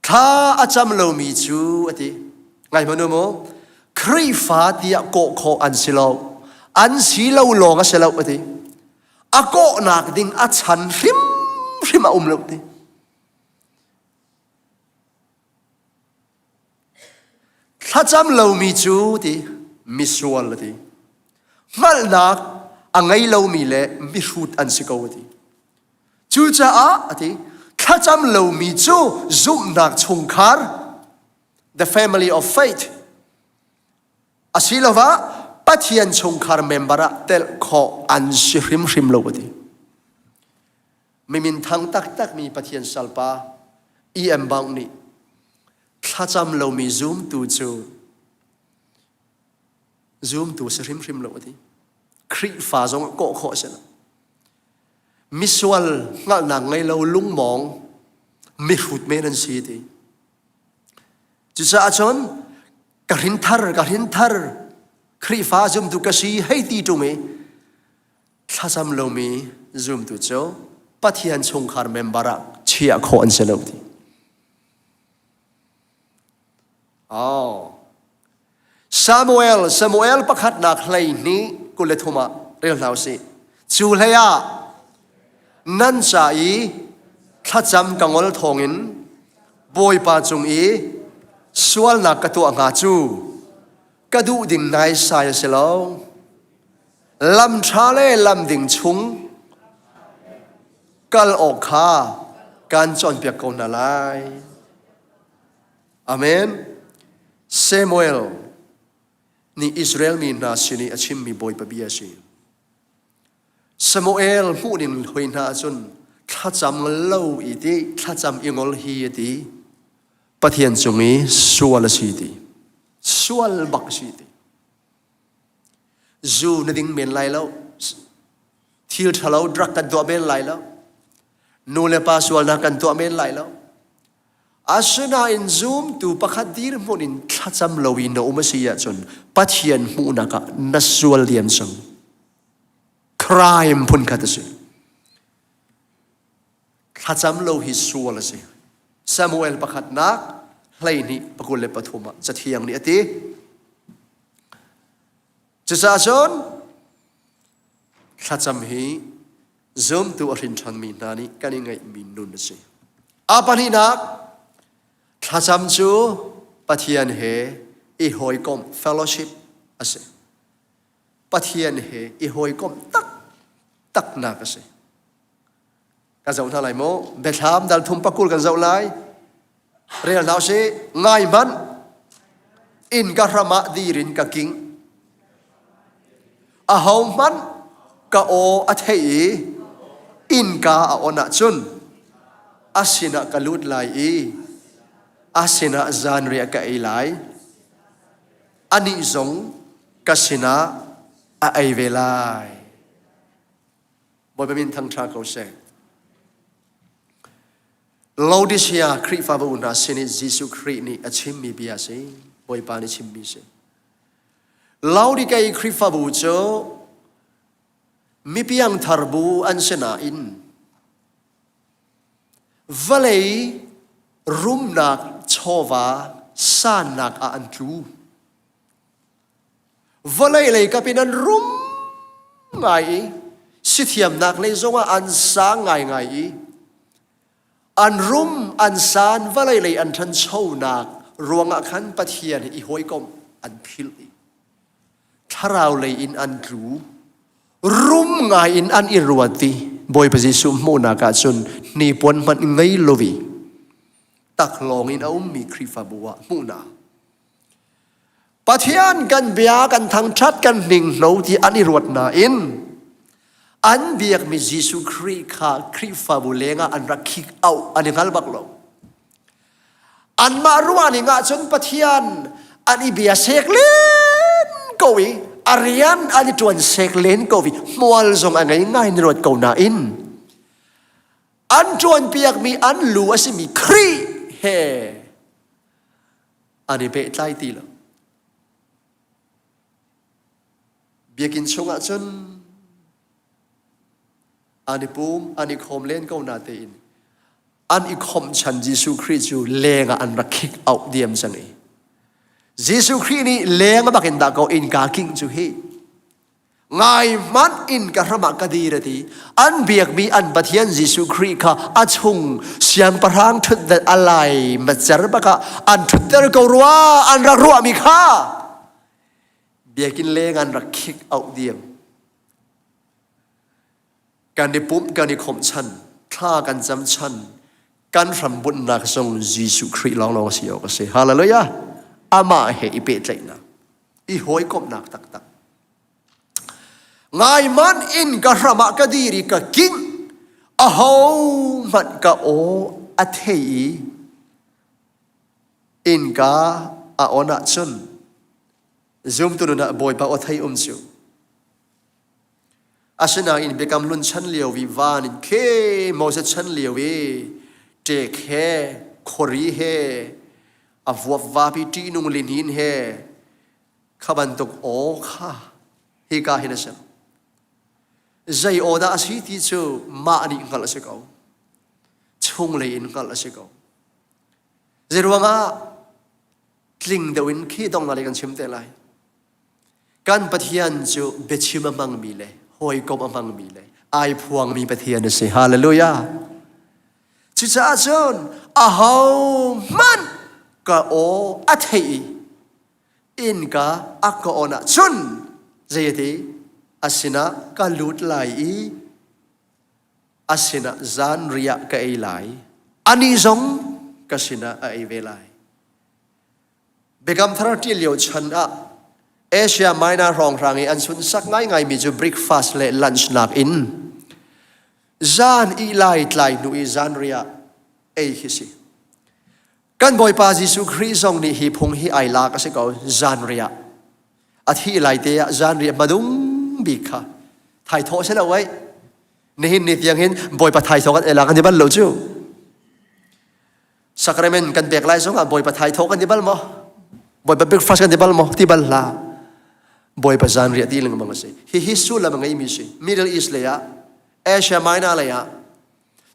Thla a cam lomi cu a ti. Ngai manu mu, Khrihfa tiah kawh khawh an si lo. An si lo lawng a si lo a ti. A kawhnak ding a chan hrimhrim a um lo ti. Thlacam lomi cu ti misual a ti. Hngalhnak a ngei lomi le mihrut an si ko a ti. Cucaah a ti, thlacam lomi cu zumhnak chungkhar, the family of faith, asiloah Pathian chungkhar member ah telh khawh an si hrimhrim lo a ti. Mi minthang taktakmi Pathian salpa E.M. Baung nih thlacam lomi zumtu cu zumtu si hrimhrim lo a ti. Khrihfa zong kawh khawh a si lo. Misual hngalhnak ngei lo lungmawng mihrut men an si ti. Cucaah cun ka hrinthar ka hrinthar Khrihfa zumtu ka si hei ti ṭung i Thlacam lomi zumtu cu Pathian chungkhar member ah chiah khawh an si lo ti. Oh. Samuel, Samuel pakhatnak 12 23 ah rel hna usih. Cu hlei ah nan ca i thlacam ka ngol thawngin Bawipa cung i sualnak ka tuah hnga cu ka duh ding naisai a si lo. Lam ṭha le lam ding chung kal awk kha kan cawnpiak ko hna lai. Amen. Samuel nih Israel mi hna sin i a chimmi Bawipa bia a si. Samuel hmuhning hoi hna ahcun thlacam lo i ti thlacam i ngol hi a ti. Pathian cung i sual a si ti. Sual bak a si ti. Zu na ding men lai lo. Thil ṭhalo drug kan tuah men lai lo. Nu le pa sualnak kan tuah men lai lo. Asinain zumtu pakhat dirhmun in thlacam loin na um a si ahcun Pathian hmuhnak ah na sual diam cang. Crime phunkhat a si. Thlacam lo hi sual a si. Samuel pakhatnak 12 23 ah Cathiang nih a ti. Cucaah cun thlacam hi zumtu a hrin ṭhanmi hna nih kan i ngeihmi nun a si. A pahnihnak, thlacam cu Pathian he i hawikomh fellowship a si. Pathian he i hawikomh taktaknak a si. Kan zoh hna lai maw? Biathlam dal thum pakul kan zoh lai. Rel hna usih. Ngai hmanh. Inn ka hram ah dir in ka king. Ahohmanh ka aw a theih i innka a on ahcun a sinah ka lut lai i a sinah zanriah ka ei lai. Anih zong ka sinah a ei ve lai. Bawipa min thangṭha ko seh. Laodicea Khrihfabu hna sin i Jesuh Khrih nih a chimmi bia a si. Bawipa nih chimmi a si. Laodicea Khrihfabu cu mipiangthar bu an si nain vawlei rumnak chawva sannak ah an tlu. Vawlei lei kap in an rum ngai i sithiamnak lei zongah an sang ngaingai i an rum an san vawlei lei an ṭhanchonak ruangah khan Pathian i hawikomh an philh i thlarau lei in an tlu rum ngai in an i ruat i Bawipa Jesuh hmuhnak ah cun hnipuan hmanh ngei lovi taklawng in a ummi Khrihfabu ah hmuhnak Pathian kan bia kan thangṭhat kan hninghno ti an i ruat nain an biakmi Jesuh Khrih kha Khrihfabu lengah an rak khik auh an i hngal bak lo. Anmah ruahning ahcun Pathian an i bia sek len ko i a rian an i ṭuan sek len ko i hmual zong a ngei ngai ni ruat ko nain an ṭuanpiakmi an lu a simi Khrih he an i pehtlai ti lo. Biakinn chungah cun an i pum, an i khawm len ko na tein an i khawmh chan Jesuh Khrih cu leng ah an rak khik auh diam cang i Jesuh Khrih nih leng bak in dah ko innka king cu hi Ngai hmanh in ka hram ah ka dir a ti. An biakmi an Pathian Jesuh Khrih kha a chung siangpahrang ṭhutdan a lai macer bak ah an ṭhutter ko rua an rak ruahmi kha biakinn leng an rak khik auh diam. Kan i pumh kan i khawmh chan, thla kan cam chan, kan hrambunhnak zong Jesuh Khrih lawnglawng a si awk a si. Hallelujah! Amah he i pehtlaihnak, i hawikomhnak taktak. Ngaiman in ka hram ah ka dir i ka king, ahohmanh ka aw a thei i innka a on ahcun zumtu nun ah Bawipa aw thei um cu. Asinain biakam hlun chan lio i van in khe Moses chan lio i ṭek he khuari he a vuap vapi ṭihnung lihnin he kha bantuk aw kha hika hin a si. Zei aw dah a si ti cu mah nih hngalh a si ko. Chunglei in hngalh a si ko. Zeiruangah? Tling deuh in khi dongnak lei kan chim te lai. Kan Pathian cu biachim a hmangmi le hawikom a hmangmi le ai phuangmi Pathian a si. Hallelujah. Cucaah cun aho hmanh ka aw a theih i innka a ka on ahcun zei a ti a sinah ka lut lai i a sinah zanriah ka ei lai anih zong ka sinah a ei ve lai Biakam Thar ṭial lio chan ah Asia Minor hrawnghrang i an sunsak ngaingaimi cu breakfast le lunch nakin zan ih lai tlai hnu i zanriah ei khi si. Kan Bawipa Jesuh Khrih zong nih hi phung hi ai lak a si ko zanriah. A thih lai te ah zanriah hmadung bik kha thaithawh si lo ei. Nihin ni tiang hin Bawipa thaithawh kan ei lak an i bal lo cu. Sacrament kan pek lai zongah Bawipa thaithawh kan ti bal maw? Bawipa breakfast kan ti bal maw? Ti bal hlah. Bawipa zanriah ti lengmang a si. Hihi sullam a ngeimi si. Middle East lei ah, Asia Minor lei ah,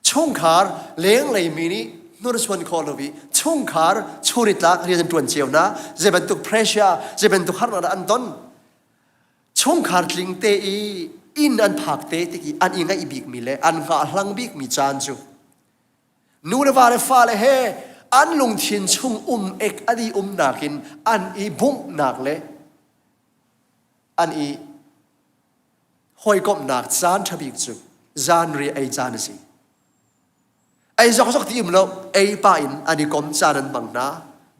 chungkhar lenglei mi nih hnursuan khawh lo i chungkhar chunitlak rian an ṭuan cio hna. Zei bantuk pressure, zei bantuk harnak dah an ton. Chungkhar tling te i inn an phak te tik i an i ngaih bikmi le an hngahhlang bikmi caan cu Nu le va le fale he an lungthin chung um ek an i umnak in an i bunghnak le an i hawikomhnak caan ṭha bik cu zanriah ei caan a si. Ei zokzok ti um lo, ei pah in an i kom caan an hmang hna.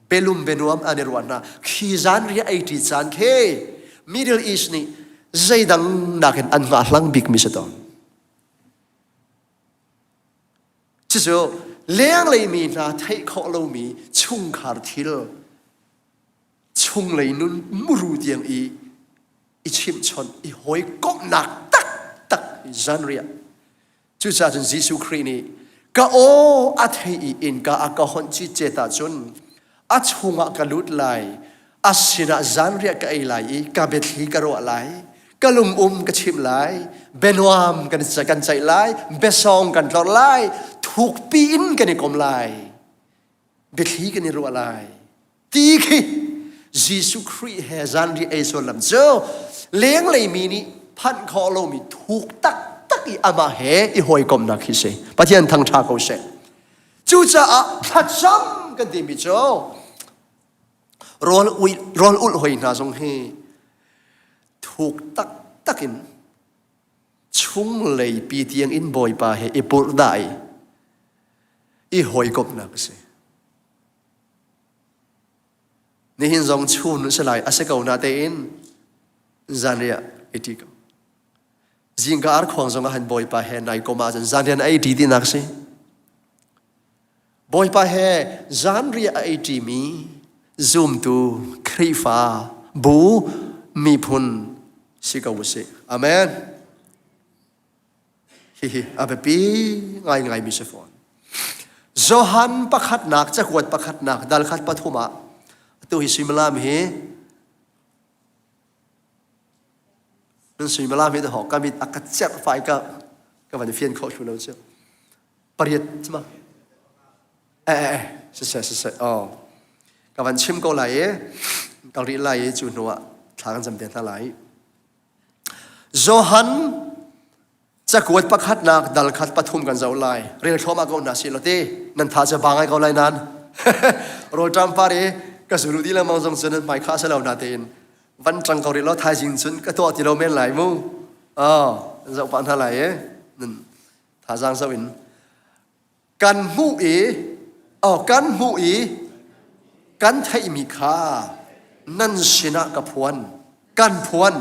Belum benuam an i ruah hna. Khi zanriah ei ṭi caan khi Middle East nih zeidang nakin an hngahhlang bikmi si tawn. Cucu lenglei mi hna theih khawh lomi chungkhar thil chunglei nun muru tiang i i chimhchawnh i hawikomhnak taktak zanriah cucaah cun Jesuh Khrih nih ka aw a thei i innka a ka honh citcet ahcun a chungah ka lut lai a sinah zanriah ka ei lai i ka biathli ka ruah lai ka lungum ka chimh lai bianuam kan kan ceih lai biasawng kan tlorh lai thukpi in kan i kom lai biathli kan i ruah lai ti khi Jesuh Khrih he zanriah ei sullam cu lenglei mi nih phanh khawh lomi thuk taktak i amah he i hawikomhnak khi si Pathian thangṭha ko seh Cucaah thlacam kan timi cu rawl ui rawl ulh hoi hna zong hi thuk taktak in chunglei pi tiang in Bawipa he i purhdah i i hawikomhnak a si. Nihin zong chun si lai a si ko na tein zanriah i ṭi ko. Zingka arkhuang zong ah han Bawipa he nai kom ahcun zanriah na ei ṭi tinak si. Bawipa he zanriah a ei ṭimi zumtu Khrihfa bu miphun si ko usih. Amen. Hihi a biapi ngaingaimi si fawn. Johan pakhatnak cakuat pakhatnak dal khat pathum ah atu hi suimilam hi nan suimilam hi ho ka mit a ka cerh fai ka ka van fian kho thlu lo cu pariat ma eh eh eh siseh siseh oh ka van chim ko lai i kal rih lai i cu hnu ah thla kan cam te hna lai Johan cakuat pakhatnak dal khat pathum kan zoh lai. Rel thluahmah ko hna si lo ti. Nan tha cu ba ngai ko lai nan. Rawlṭam par i ka zulu di lengmang zong cu nan hmai kha si lo na tein van ṭang ko rih lo thaizing cun ka tuah ti lo men lai mu. Oh, zoh pah hna lai e. Nan thazaang zoh in Kan hmuh i oh, kan hmuh i kan theihmi kha nan sinah ka phuan. Kan phuan.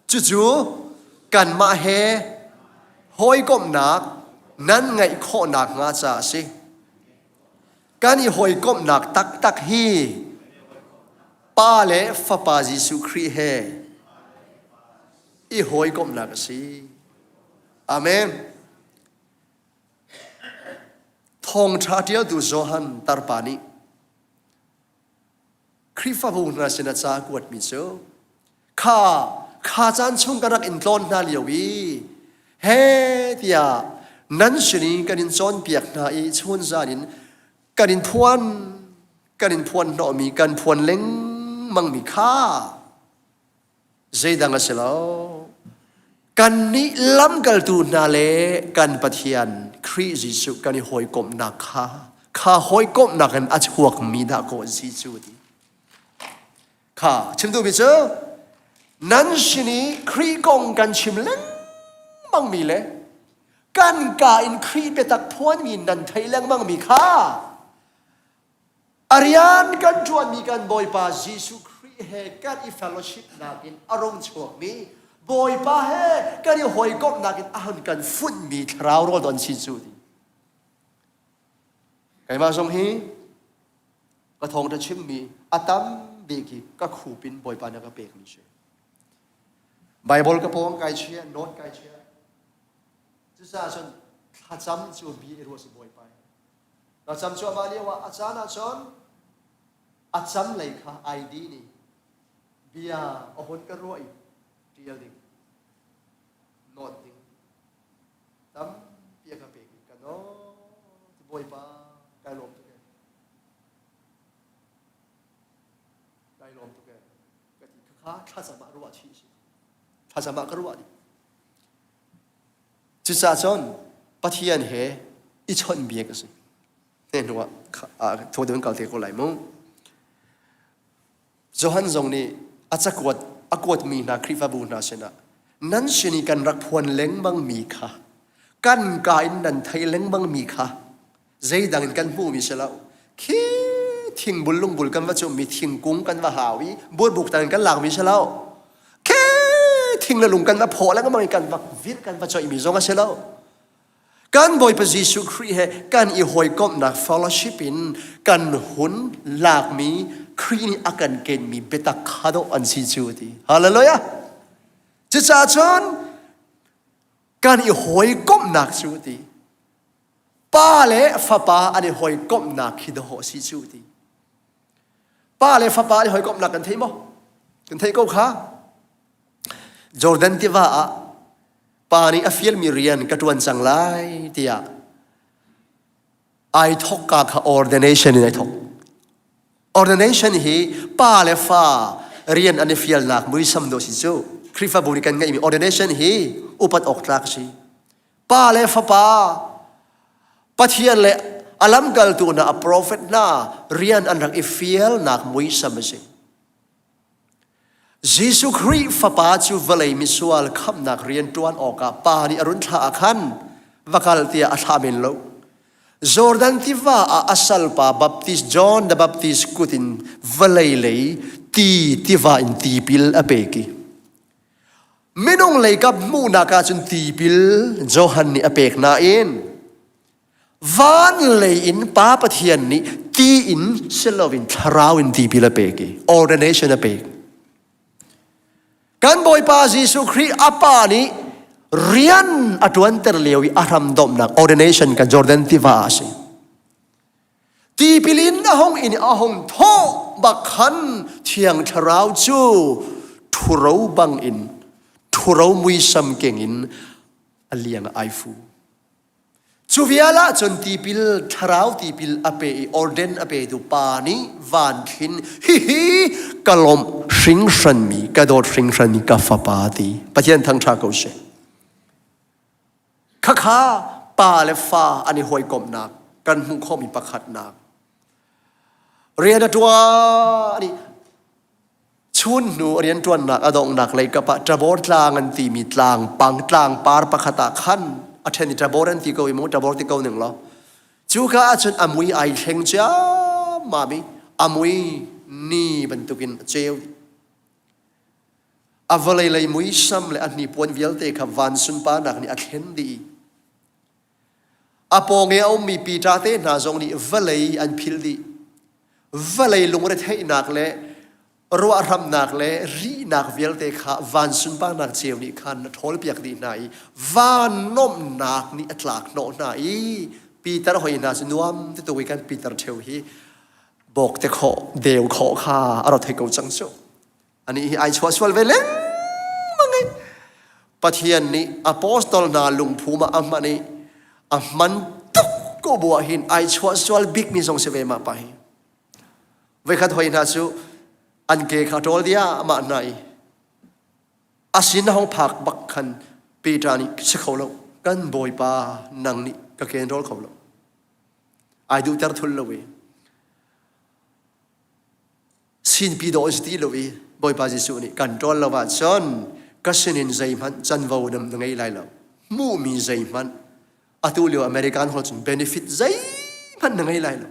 Cucu kanmah he hawikomhnak nan ngeih khawhnak hnga caah a si. Kan i hawikomhnak taktak hi Pa le Fapa Jesuh Khrih he i hawikomhnak a si. Amen. Thawngṭha ṭialtu Johan tarpa nih Khrihfabu hna sin a ca a kuatmi cu kha kha caan chung ka rak in tlawn hna lio i he tiah nan sin i kan in cawnpiak hna i chunzan in kan in phuan. Kan in phuan hnawhmi kan phuan lengmangmi kha zeidang a si lo. Kannih lamkaltu hna le kan Pathian Khrih Jesuh kan i hawikomhnak kha kha hawikomhnak in a chuakmi dah kaw an si cu ti. Kha chim duhmi cu nan sin i Khrih kong kan chim lengmangmi le kan ka in Khrih biatak phuanmi nan theih lengmangmi kha A rian kan ṭuanmi kan Bawipa Jesuh Khrih he kan i fellowship nakin a rung chuakmi Bawipa he kan i hawikomhnak in a hun kan funhmi thlarau rawl don sin cu ti. Keimah zong hi ka thawngṭha chimmi a tam bik hi ka khup in Bawipa nih a ka pekmi si. Bible ka pawng kai chia, note kai chia. Cucaah cun thlacam cu bi i ruah si Bawipa. Thlacam cuahmah lioah a caan ahcun a cam lei kha ID nih bia a hun ka ruah i ṭial ding, nawt ding, tampi a ka pek i ka nawt Bawipa kai lawm tuk ee. Kai lawm tuk ee. Ka ti kha thlacam ah ruah chih si. Thlacam ah ka ruah dih. Cucaah cun Pathian he i chawnhbiak a si. Hne hnu ah thaw deuh in kal te ko lai mu. Johan zong nih a cakuat a kuatmi hna Khrihfabu hna sinah nan sin i kan rak phuan lengmangmi kha kan ka in nan thei lengmangmi kha zeidang in kan hmuhmi si lo khi thingbul lungbul kan va cummi thingkung kan va hau i burbuk tang in kan lakmi si lo khi thing le lung kan va phawh lengmang i kan va vir kan va coihmi zong a si lo kan Bawipa Jesuh Khrih he kan i hawikomhnak fellowship in kan hun lakmi Khrih nih a kan kenmi biatak kha dawh an si cu ti hallelujah cucaah cun kan i hawikomhnak cu ti Pa le fapa an i hawikomhnak hi dawh a si cu ti. Pa le fapa an i hawikomhnak kan thei maw? Kan theih ko kha. Jordan tiva ah pa nih a fialmi rian ka ṭuan cang lai tiah ai thawkka kha ordination in ai thawk. Ordination hi pa le fa rian an i fialnak muisam dawh si cu. Khrihfabu nih kan ngeihmi ordination hi upat awk tlak a si. Pa le Fapa, Pathian le a lamkaltu hna, a profet hna rian an rak i fialnak muisam a si. Jesuh Khrih Fapa cu vawlei misual khamhnak rian ṭuan awkah Pa nih a run thlah ah khan va kal tiah a thlah men lo. Jordan tiva ah a salpa Baptist John the Baptist kut in vawlei lei ti tiva in tipil a pek i Minung leikap hmuhnak ahcun tipil Johan nih a pek nain van lei in Pa Pathian nih ti in si loin thlarau in tipil a pek i ordination a pek. Kan Bawipa Jesuh Khrih a Pa nih rian a ṭuanter lio i a hram domhnak ordination kan Jordan tiva ah a si. Tipil in a hung in a hung thawh bak khan Thiang Thlarau cu ṭhuro bangin ṭhuro muisam keng in a liang ai fu. Cu vial ah cun tipil thlarau tipil a pe i orden a petu pa nih van khin hihi ka lawmh hringhranmi ka dawt hringhranmi ka fapa ti Pathian thangṭha ko seh. Khakha pa le fa an i hawikomhnak kan hmuh khawhmi pakhatnak. Rian a ṭuan i chun hnu rianṭuannak a donghnak lei kap ah Tabor tlang an timi tlang pang tlang par pakhat ah khan a ṭhen i Tabor an ti ko i mu Tabor ti ko ning law cuka ahcun a mui ai thleng ciammam i a mui ni bantukin a ceu dih. A vawlei lei muisam le a hnipuan vialte kha van sunparnak nih a thlen dih. A pawng i a ummi Peter te hna zong nih vawlei an philh dih. Vawlei lungretheihnak le ruahramnak le rihnak vialte kha van sunparnak ceu nih khan a ṭhawlpiak dih hna i van nuamhnak nih a tlak hnawh hna i Peter hoi hna cu nuam ti tuk i kan Peter ṭheo hi bawkte khawh deu khawh kha a ra thei ko cang cu. Anih hi ai chuah sual ve lengmang i Pathian nih apostol hna lungphum ah a hman i a hman tuk ko bu ah hin ai chuah sual bikmi zong si ve mah pa hi. Voikhat hoi hna cu an ke kha ṭawl diahmah hna i a sin a hong phak bak khan Peter nih si kho lo kan Bawipa nang nih ka ke in rawl kho lo. Ai duhter thul lo i sinpi dawh si ti lo i Bawipa Jesuh nih kan ṭawl lo ahcun ka sinin zeihmanh canvo na ngei lai lo. Hmuhmi zeihmanh atu lio American holh cun benefit zeihmanh na ngei lai lo.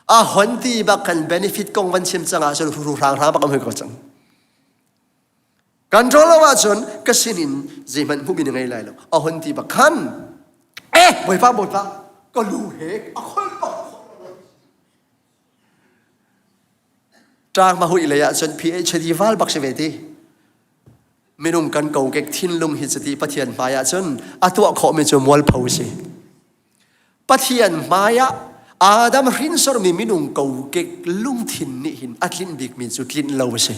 A hon ti bak kan benefit kong van chim cang ahcun ru hrang hrang bak am hoi ko cang. Kan ṭawl lo ahcun ka sinin zeihmanh hmuhmi na ngei lai lo. A hon ti bak khan eh Bawipa Bawipa ka lu he a khol bak Ṭang mahui lei ahcun PhD val bak si ve ti. Minung kan kokek thinlung hi cuti Pathian hmai ahcun a tuah khawhmi cu mualpho si. Pathian hmai ah Adam hrinsormi minung kokek lungthin nih hin a tlinh bikmi cu tlinh lo a si.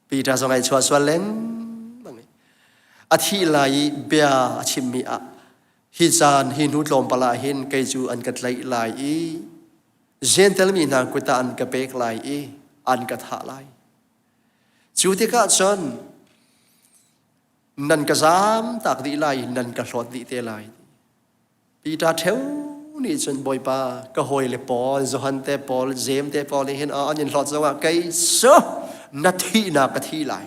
Peter zong ai chuah sual lengmang i a thih lai i bia a chimmi ah hi caan hi hnu tlawmpal ah hin kei cu an ka tlaih lai i Gentel mi hna kut ah an ka pek lai i an ka thah lai. Cu tikah cun nan ka zaam tak dih lai i nan ka hlawt dih te lai. Peter ṭheu nih cun Bawipa ka hawile pawl Johan te pawl Jeim te pawl nih hin an in hlawt zongah kei cu na thihnak ka thi lai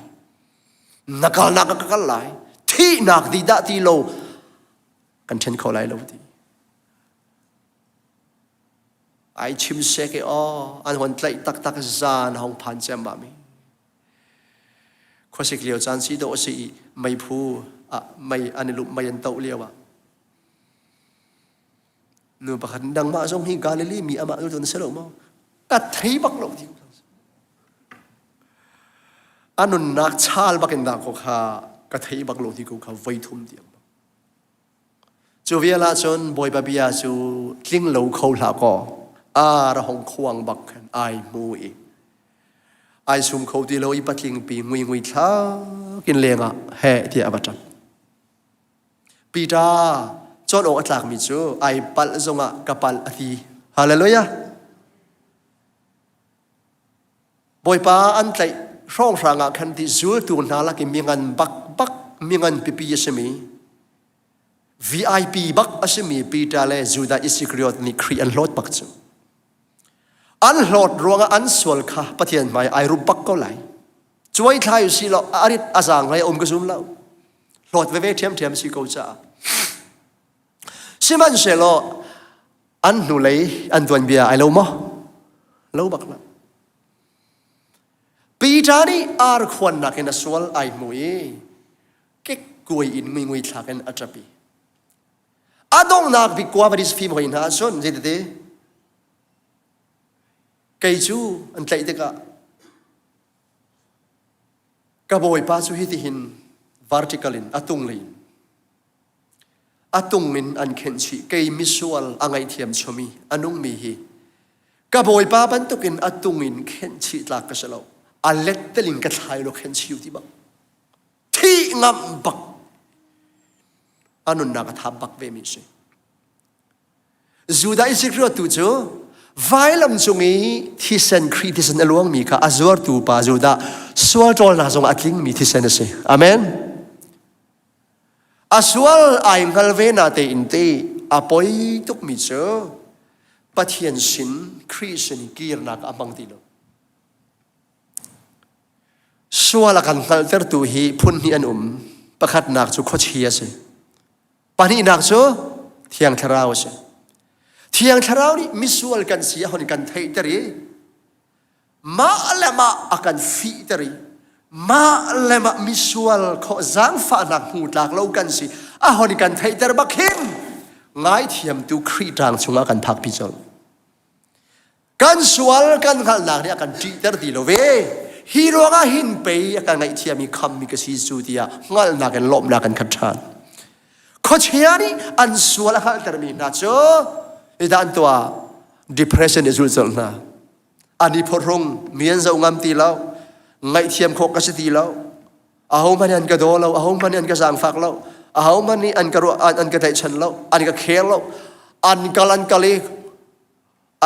na kalnak ka kal lai thihnak di dah ti lo kan ṭhen kho lai lo ti ai chim sek i aw an hon tlaih taktak zan hong phan ciammam i Khuasik lio caan si dawh a si i meiphu ah mei an i lumh mei an toh lio ah nu pakhat nangmah zong hi Galilee mi amah nu na si lo maw? Ka thei bak lo ti. A nunnak chaal bak in dah ko kha ka thei bak lo ti ko kha voi thum tiang. Cu vial ahcun Bawipa bia cu tling lo kho hlah kaw ar a hong khuang bak khan ai hmu i ai sum kho ti lo i patling pi ngui ngui thlak in lengah heh tiah a va ṭap. Peter cawn awk a tlakmi cu ai palh zongah ka palh a ti. Hallelujah! Bawipa an tlaih hrawnghrang ah khan ti zultu hna lak i mingan bak bak mingan pipi a simi VIP bak a simi Peter le Judah Iskariot nih Khrih an hlawt bak cu. An hlawt ruangah an sual kha Pathian hmai ai rup bak ko lai. Cuai thlai si law a rit a zaang hlei um ka zum lo. Hlawt veve ṭhiamṭhiam si ko caah. Sihmanhsehlaw an hnulei an tuanbia ai lo maw? Lo bak lo. Peter nih ar khuannak in a sual ai hmu i kekkuai in ngui ngui thlak in a ṭap i a donghnak bik kua van i fim hoi hna ahcun zeitete kei cu an tlaih tikah ka bawipa cu hitihin vertical in a tung lei in a tung in an khenh chih kei misual a ngaihthiam chom i a nungmi hi ka bawipa bantukin a tung in khenh chih tlak ka si lo a lettel in ka thlai lo khenh chiu ti bak thih ngamh bak a nunnak a thap bak ve mi si Judah Isikriot tu cu vailam cung i thisen Khrih thisen a luangmi kha a zuartu pa Judah sual ṭawlnak zong a tlingmi thisen a si. Amen. A sual ai hngal ve na tein te a poi tukmi cu Pathian sin Khrih sin kirnak a hmang ti lo. Sual a kan hngalhtertu hi phun hnih an um. Pakhatnak cu khuachi a si. Pahnihnak cu Thiang Thlarau a si. Thiang Thlarau nih misual kan si a hon kan theihter i mah le mah a kan fihter i mah le mah misual khawh zaangfahnak hmu tlak lo kan si a hon kan theihter bak hin ngaithiamtu Khrih ṭang chungah kan phakpi colh. Kan sual kan hngalhnak nih a kan ṭihter ti lo ve. Hi ruangah hin pei a kan ngaihthiam i khammi ka si cu tiah hngalhnak in lawmhnak kan khat ṭhan. Khuachia nih an sual a hngalhtermi hna cu zeidah an tuah? Depression i zulh colh hna. An i phorhrung, mi an zoh ngam ti lo, ngaihthiam khawh ka si ti lo. Ahohmanh nih an ka daw lo, ahohmanh nih an ka zaangfak lo, ahohmanh nih an ka ruah, an ka tlaihchan lo, an ka khel lo, an kal an kal i.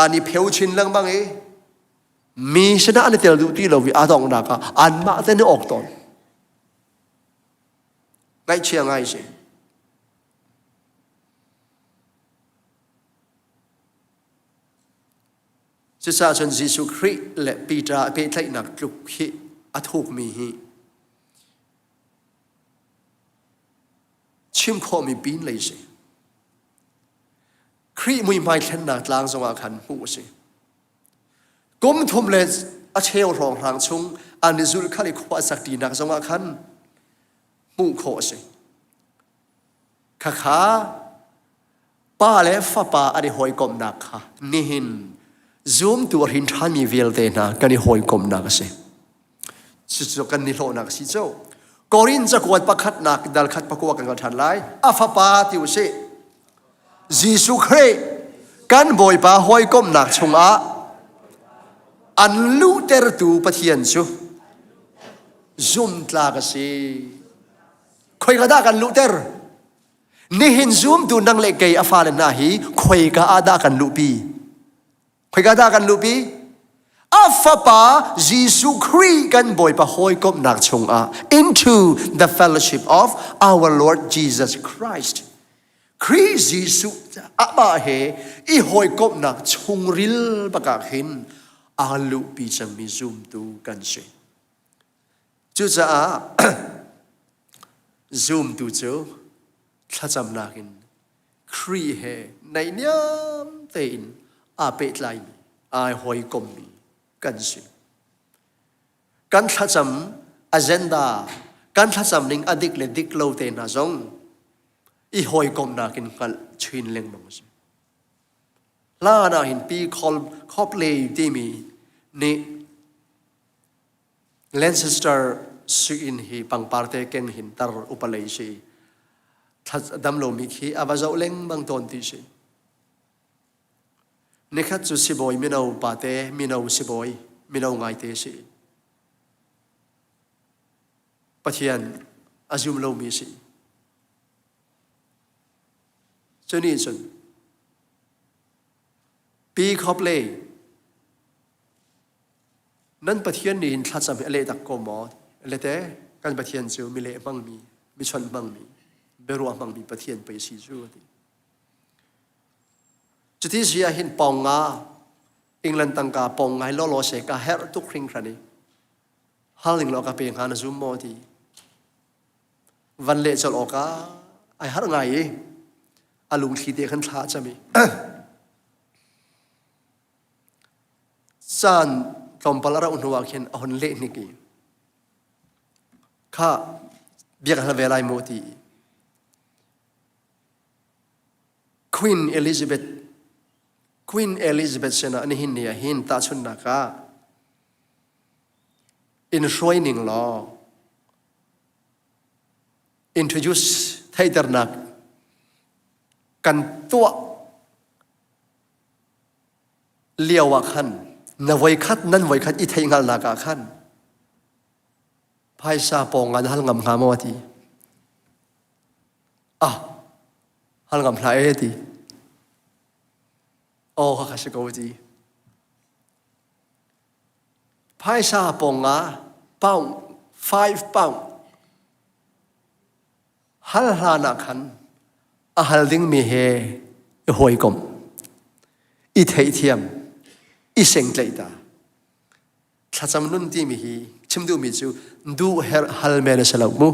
An i pheu chin lengmang i mi sinah an i tel duh ti lo i a donghnak ah anmah te nih awk tawn. Ngaihchia ngai si. Cucaah cun Jesuh Khrih le Peter a pehtlaihnak tluk hi a thukmi hi chim khawhmi pin lei si. Khrih muihmai thlennak tlang zongah khan hmuh a si. Kum thum le a cheu hrawnghrang chung an i zulh khal i khua sak ṭinak zongah khan hmuh khawh a si. Khakha pa le fapa an i hawikomhnak kha nihin zumtu a hrin ṭhanmi vialte hna kan i hawikomhnak a si. Cucu kan ni hlawhnak a si cu. Korin cakuat pakhatnak dal khat pakua kan kal ṭhan lai. A fapa ti u sih. Jesuh Khrih kan Bawipa hawikomhnak chungah an luhtertu Pathian cu zumtlak a si. Khoika dah kan luhter? Nihin zumtu nang le kei a fale hna hi khoika ah dah kan luhpi? Khoika dah kan luhpi? A fapa Jesuh Khrih kan Bawipa hawikomhnak chungah into the fellowship of our Lord Jesus Christ. Khrih Jesuh amah he i hawikomhnak chungril bakah hin aa luhpi cangmi zumtu kan si. Cucaah zumtu cu thlacamnak in Khrih he naihniam tein aa pehtlaimi, aa hawikommi kan si. Kan thlacam agenda, kan thlacam ning a dik le dik lo te hna zong i hawikomhnak in hngalh chin lengmang a si. Hlan ah hin Pi Copley timi nih Leicester sui-inn hi pangpar te keng hin tar upa lei si. Dam lomi khi a va zoh lengmang tawn ti si. Nikhat cu sibawi mino pate, mino sibawi, mino ngaite si. Pathian a zum lomi si. Cu nih cun Pi Copley Nan Pathian nih hin thlacam hi a leh tak ko maw? Lete, kan Pathian cu mi leh hmangmi, mi chawnh hmangmi, biaruah hmangmi Pathian pei si cu a ti. Cuti si ah hin pawng nga, England tangka pawng ngai lawlaw se ka herh tuk hringhran i hal ning law ka pe hnga na zum maw ti. Van leh colh awkah ai harh ngai i a lungthli te khan thla a cam i Caan tlawmpal a rauh hnuah khin a hun leh hnik i kha bia ka hal ve lai maw ti Queen Elizabeth Queen Elizabeth sinah nihin ni ah hin tahchunhnak ah in hruai ning law introduce theihternak kan tuah lio ah khan na voikhat nan voikhat i theih hngalhnak ah khan phaisa pawng ah na hal ngam hnga maw ti ah hal ngam hlah e ti aw kha kha si ko ti phaisa pawng ah pound 5 pound Hal hlan ah khan a hal dingmi he i hawikomh, i theihthiam, i sengtlaih ta. Thlacam nun timi hi chim duhmi cu duh herh hal men a si lo mu.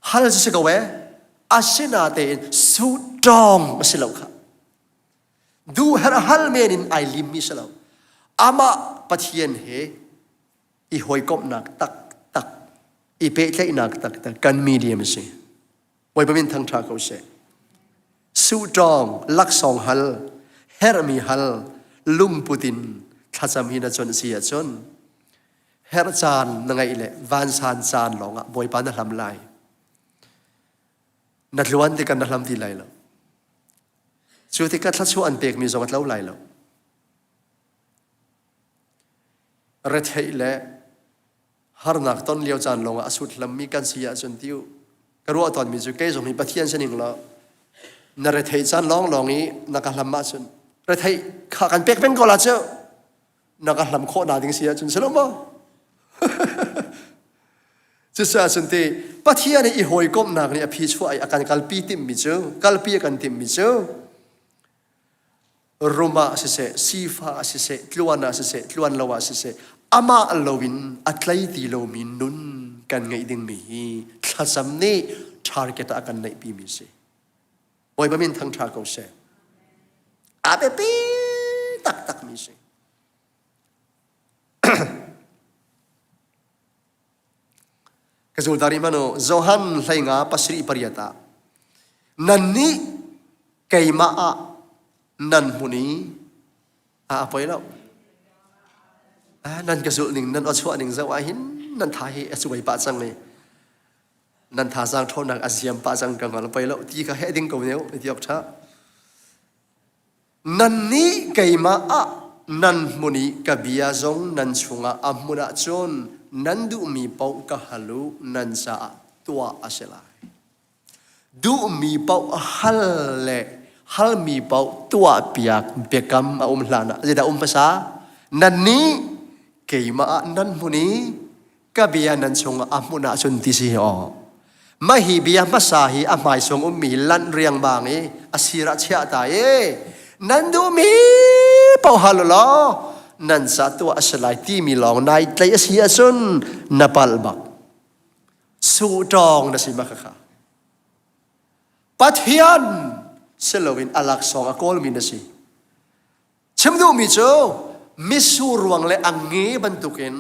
Hal cu si ko e, asinatein suṭawng a si lo kha. Duh herh hal men in ai limmi si lo. Amah Pathian he i hawikomhnak taktak i pehtlaihnak taktak kan medium a si Bawipa min thangṭha ko seh suhtawng laksawng hal herhmi hal lungput in thlacam hi na chawnh si ahcun herh caan na ngeih le vansan caan lawngah Bawipa na hlam lai na tluan tikah na hlam ti lai lo cu tikah thluachuah an pekmi zong a tlo lai lo Retheih le harnak ton lio caan lawngah a sut hlammi kan si ahcun ti u. Ka ruah tawnmi cu kei zong hi Pathian sining law na retheih caan lawnglawng i na ka hlam ahcun. Retheih kha kan pek peng ko la cu. Na ka hlam khawh na ding si ahcun si lo maw? Cucaah cun ti Pathian i hawikomhnak nih a phi chuah i a kan kalpi timhmi cu kalpi a kan timhmi cu rum ah siseh, sifa ah siseh, tluan ah siseh, tluan lo ah siseh, amah loin a tlei ti lomi nun kan ngeih dingmi hi thlacam nih target ah a kan neihpimi si. Bawipa min thangṭha ko seh. A biapi taktakmi si. Ka zul ta rih hmanh u. Johan hleinga pasarih pariat ah nannih keimah ah nan hmun i a poi lo. Nan ka zulh ning nan aw chuah ning zoh ah hin nan tha hi a cuai pah cang i nan thazaang ṭhawnnak a ziam pah cang ka hngal poi lo ti kha heh ding ko ne ti awk ṭha. Nannih keimah ah nan hmun i ka bia zong nan chungah a hmun ahcun nan duhmi paoh ka hal u, nan caah tuah a si lai. Duhmi paoh hal le halmi paoh tuahpiak biakam a um hlanah zeidah um hmasa? Nannih keimah ah nan hmun i ka bia nan chungah a hmun ahcun ti si aw. Mah hi bia hmasa hi a hmaisung ummi lanh riangmang i a sir ah chiah ta i nan duhmi paoh hal u law nan ca tuah a si lai timi lawng nai tlaih a si ahcun na palh bak. Suhtawng na si ma khakha. Pathian si loin a laksawng a kawlmi na si. Chim duhmi cu mitsur ruang le a nge bantukin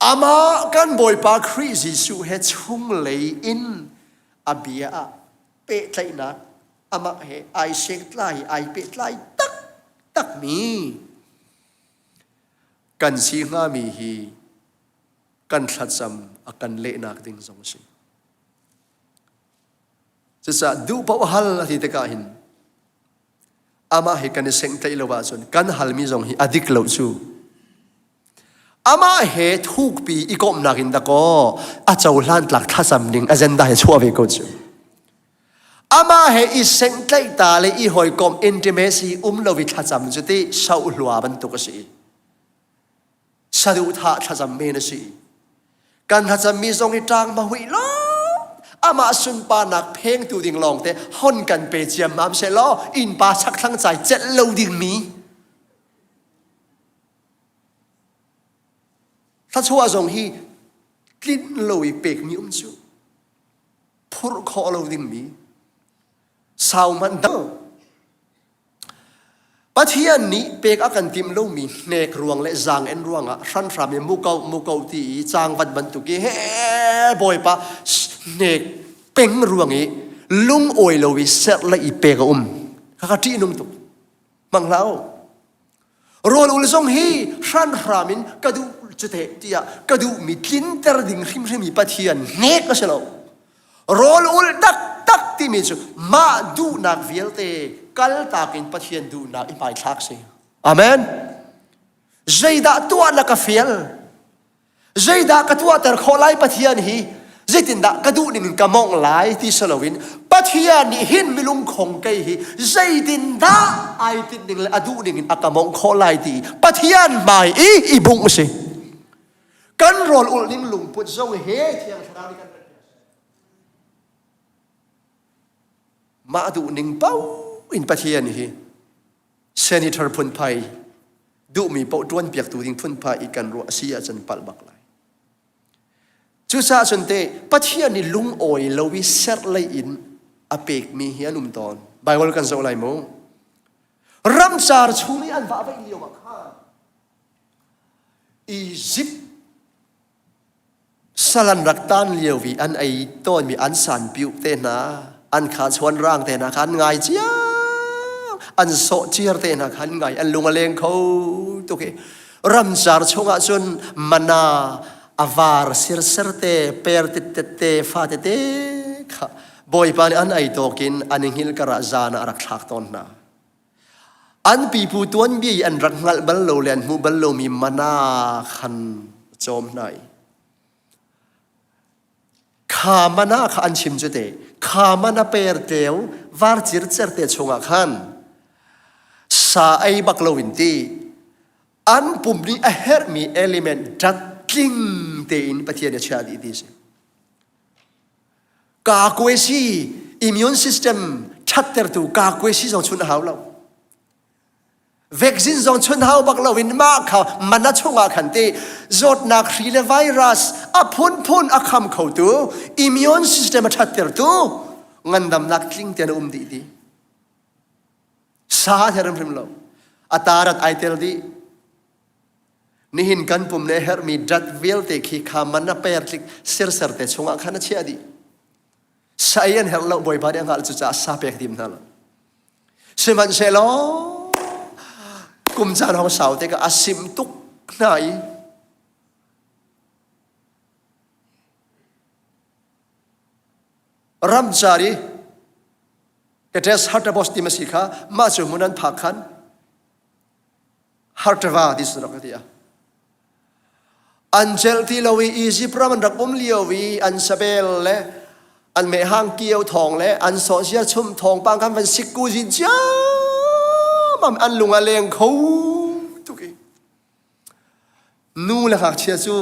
amah kan Bawipa Khrih Jesuh he chunglei in a bia ah pehtlaihnak amah he ai sengtlai ai pehtlai taktakmi kan si hngami hi kan thlacam a kan lehnak ding zong a si. Cucaah duh paoh hal a ti tikah hin amah he kan i senghtlaih lo ahcun kan halmi zong hi a dik lo cu. Amah he thukpi i komhnak in dakaw a cohlan tlak thlacam ding agenda he chuah ve ko cu. Amah he i senghtlaih ta le i hawikomh intimacy um lo i thlacam cu ti sohlua bantuk a si. Saduhthah thlacam men a si. Kan thlacammi zong hi ṭang ma huih lo. Amah sunparnak phengtu ding lawngte hon kan pe ciammam seh law innpa chakthlang cai celh lo dingmi thluachuah zong hi tlinh lo i pekmi um cu phurh khawh lo dingmi sau hmanh dang Pathian nih pek a kan timh lomi hnek ruang le zaang-en ruangah hranhram i muko muko ti i caangvat bantuk i he Bawipa hnek peng ruang i lungawi lo i serh le i pek a um. Khakha ṭihnung tuk. Hmang hlah u. Rawl ul zong hi hranhram in ka duh cuteh tiah ka duhmi tlinter ding hrimhrim hi Pathian hnek a si lo. Rawl ulh taktak timi cu mah duhnak vialte kaltak in Pathian duhnak i hmaithlak si. Amen. Zeidah tuah na ka fial? Zeidah ka tuahter khawh lai Pathian hi? Zeitindah ka duh ning in ka mawngh lai ti si loin Pathian nih hin milungkhong kei hi zeitindah ai tinh ning le a duh ning in a ka mawngh khawh lai ti Pathian hmai i i bungh si. Kan rawl ulh ning lungput zong he Thiang Thlarau nih kan Mah duh ning paoh in Pathian hi senator phunphai duhmi paoh ṭuanpiaktu ding phunphai i kan ruah a si ahcun palh bak lai. Cucaah cun te Pathian nih lungawi lo i serh lei in a pekmi hi an um tawn. Bible kan zoh lai mu. Ramcar chung i an vah vaih lio ah khan Izipt sal an rak tan lio i an ei tawnmi an sanpiuh te hna, an kha chuanrang te hna kha an ngai cio. An sawh ciar te hna kha an ngai, an lung a leng kho tuk i ramcar chungah cun mana a var sirser te, per tittet te, fa tete kha Bawipa nih an ei tawk in an i hngilh karah zan ah a rak thlak tawn hna. An pipu tuanbia i an rak hngalh bal lo le an hmuh bal lomi mana khan a cawm hna i kha mana kha an chim cu te kha mana per tleu var circer te chungah khan. Sa ei bak lo in ti an pum nih a herhmi element dat tling tein Pathian a chiah dih ti si. Kakuai immune system ṭhattertu kakuai zong chun a hau lo. Vaccine zong chun hau bak lo in mah kha mana chungah khan ti zawtnak hri le virus a phunphun a kham khotu immune system a ṭhattertu ngandamnak tling tein a um dih ti. Sa he hrimhrim lo. A tarat ai tel dih. Nihin kan pum le herhmi dat vialte khi kha man a per tlik sirser te chungah khan a chiah dih. Sa ei an herh lo Bawipa nih a hngalh cucaah sa pek dim hna lo. Sihmanhsehlaw kum caan hong sau tikah a sim tuk hna i ramcar i Kates Hartabos ti ma si kha mah cu hmun an phak khan Hartava ti su rak ti a. An celh ti lo i Egypt ram an rak um lio i an sabel le an mehhang kio thawng le an sawhsia chum thawngpang khan van sikku zin ciammam an lung a leng kho tuk i nu le ngakchia cu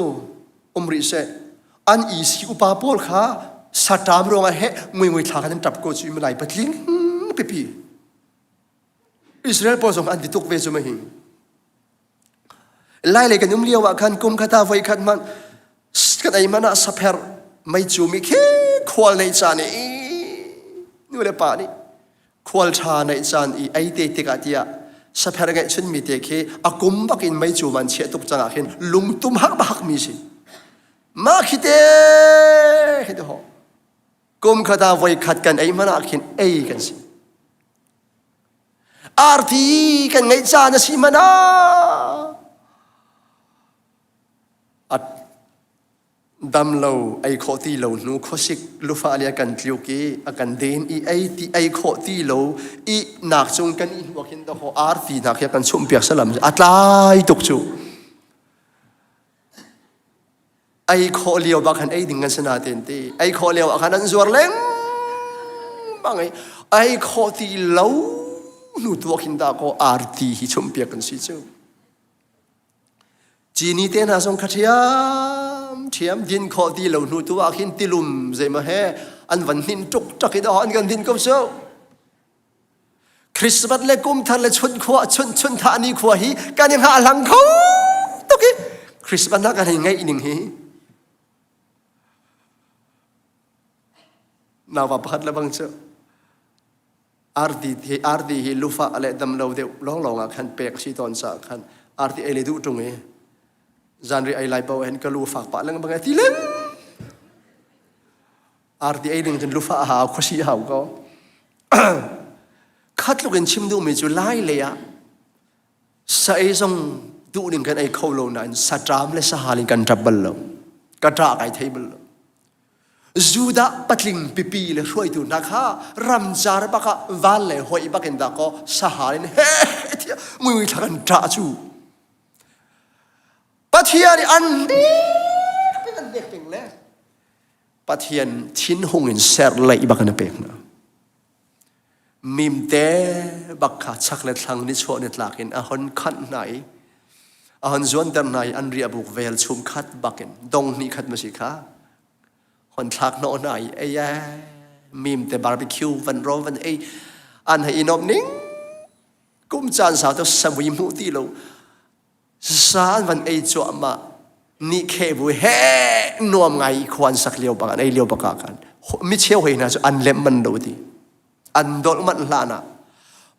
um rih seh an isi upa pawl kha saṭam ruangah heh ngui ngui thla khan an ṭap ko cu malai patling pipi Israel pawl zong an ti tuk ve cu mahi. Lai lei kan um lio ah khan kum khata voi khat hmanh kan ei man ah sapher mei cu mi khi khual nei caan i nu le pa nih khual ṭha neih caan i ei te tikah tiah sapher ngeih chun mi te khi a kum bak in mei cu man chiah tuk cang ah khin lungtum hak hak mi si mah khi te khi te ho Kum khat ah voikhat kan ei hmanh ah khin ei kan si. Arti kan ngeih caan a si hmanh ah a dam lo ei khawh ti lo hnu khuasik lufa le a kan tliuk i a kan den i ei ti ei khawh ti lo i nak cung kan i hnuak hin dawh arti nak hi a kan chumh piak salam a tlai tuk cu Ei khawh lio bak khan ei ding kan si nain ti ei khawh lio ah khan an zuar lengmang i ei khawh ti lo hnu tu ah khin dah kaw arti hi chumhpiak kan si cu. Cini te hna zong kha ṭhiam ṭhiam din khawh ti lo hnu tu ah khin tilum zeimaw he an van hnin tuk tak i dah an kan din ko cu. Christmas le kum thar le chun khua chun chun tha ni khua hi kan i hngahhlang kho tuk i Christmas na kan hei ngeih ning hi nauva pakhat le bang cu arti hi arti hi lufa le dam lo deuh lawng lawng ah khan pek si tawn sa khan arti ei le duh tung i zanri ei lai po hen ka lu fak pa leng bang ti leng Arti ei ding cun lufa a hau, khuasi a hau ko. Khatluk in chim duhmi cu lai lei ah sa ei zong duh ning kan ei kho lo nain saṭam le sahal in kan ṭap bal lo. Ka ṭah kai thei bal lo. Judah patling pipi le hruaitu hna kha ramcar bak ah van le hoi bak in dah kaw sahal in he tiah mui thla kan ṭah cu. Pathian i an nek peng an nek peng le Pathian thinhung in serhleih bak in a pek hna. Mimte bak kha chak le thlang nichuah nitlak in a hon khanh hna i a hon zuanter hna i an riahbuk vel chum khat bak in dong hnih khat ma si kha hon thlak hnawh hna i ei eh mimte barbecue van ro van ei an hei i nuamh ning kum caan sau to samui hmuh ti lo Sa an van ei cuahmah. Ni kheh bu he nuam ngai i khua an sak lio bak an ei lio bak ah khan mi cheu hoi hna cu an lem man lo ti. An dolh manh hlan ah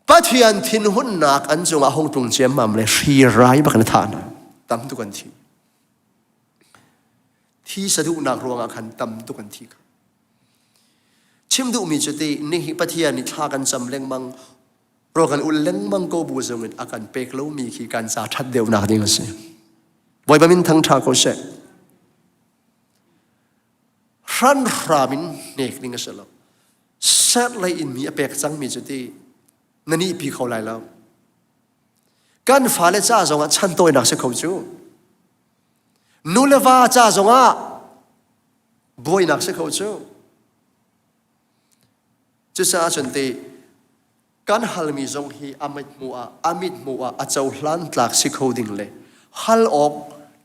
Pathian thinhunnak an cungah hung tlung ciammam le hri rai bak in a thah hna. Tam tuk an thi. Thi saduhnak ruangah khan tam tuk an thi kha. Chim duhmi cu ti nihi Pathian nih thla kan cam lengmang Rawl kan ul lengmang ko bu zong in a kan pek lomi khi kan ca ṭhat deuhnak ding a si. Bawipa min thangṭha ko seh. Hranhram in hnek ding a si lo. Serhlei in mi a pek cangmi cu ti na nihpi kho lai lo. Kan fale ca zongah chan tawinak si kho cu. Nu le va ca zongah buainak si kho cu. Cucaah cun ti. Kan halmi zong hi a mithmuh ah a mithmuh ah a cohlan tlak si kho ding le hal awk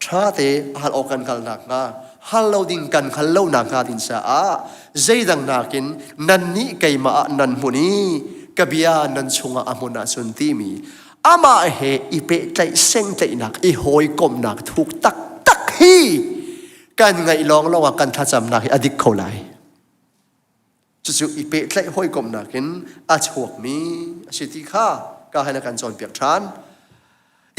ṭha te hal awk kan hngalh nakhnga hal lo ding kan hngal lo nakhnga ding caah zeidang nakin nannih keimah ah nan hmun i ka bia nan chungah a hmun ahcun timi amah he i pehtlaih sengtlaihnak i hawikomhnak thuk taktak hi kan ngaih lawnglawng ah kan thlacamnak hi a dik kho lai. Cucu i pehtlaih hawikomhnak in a chuakmi a si ti kha ka han a kan cawnpiak ṭhan.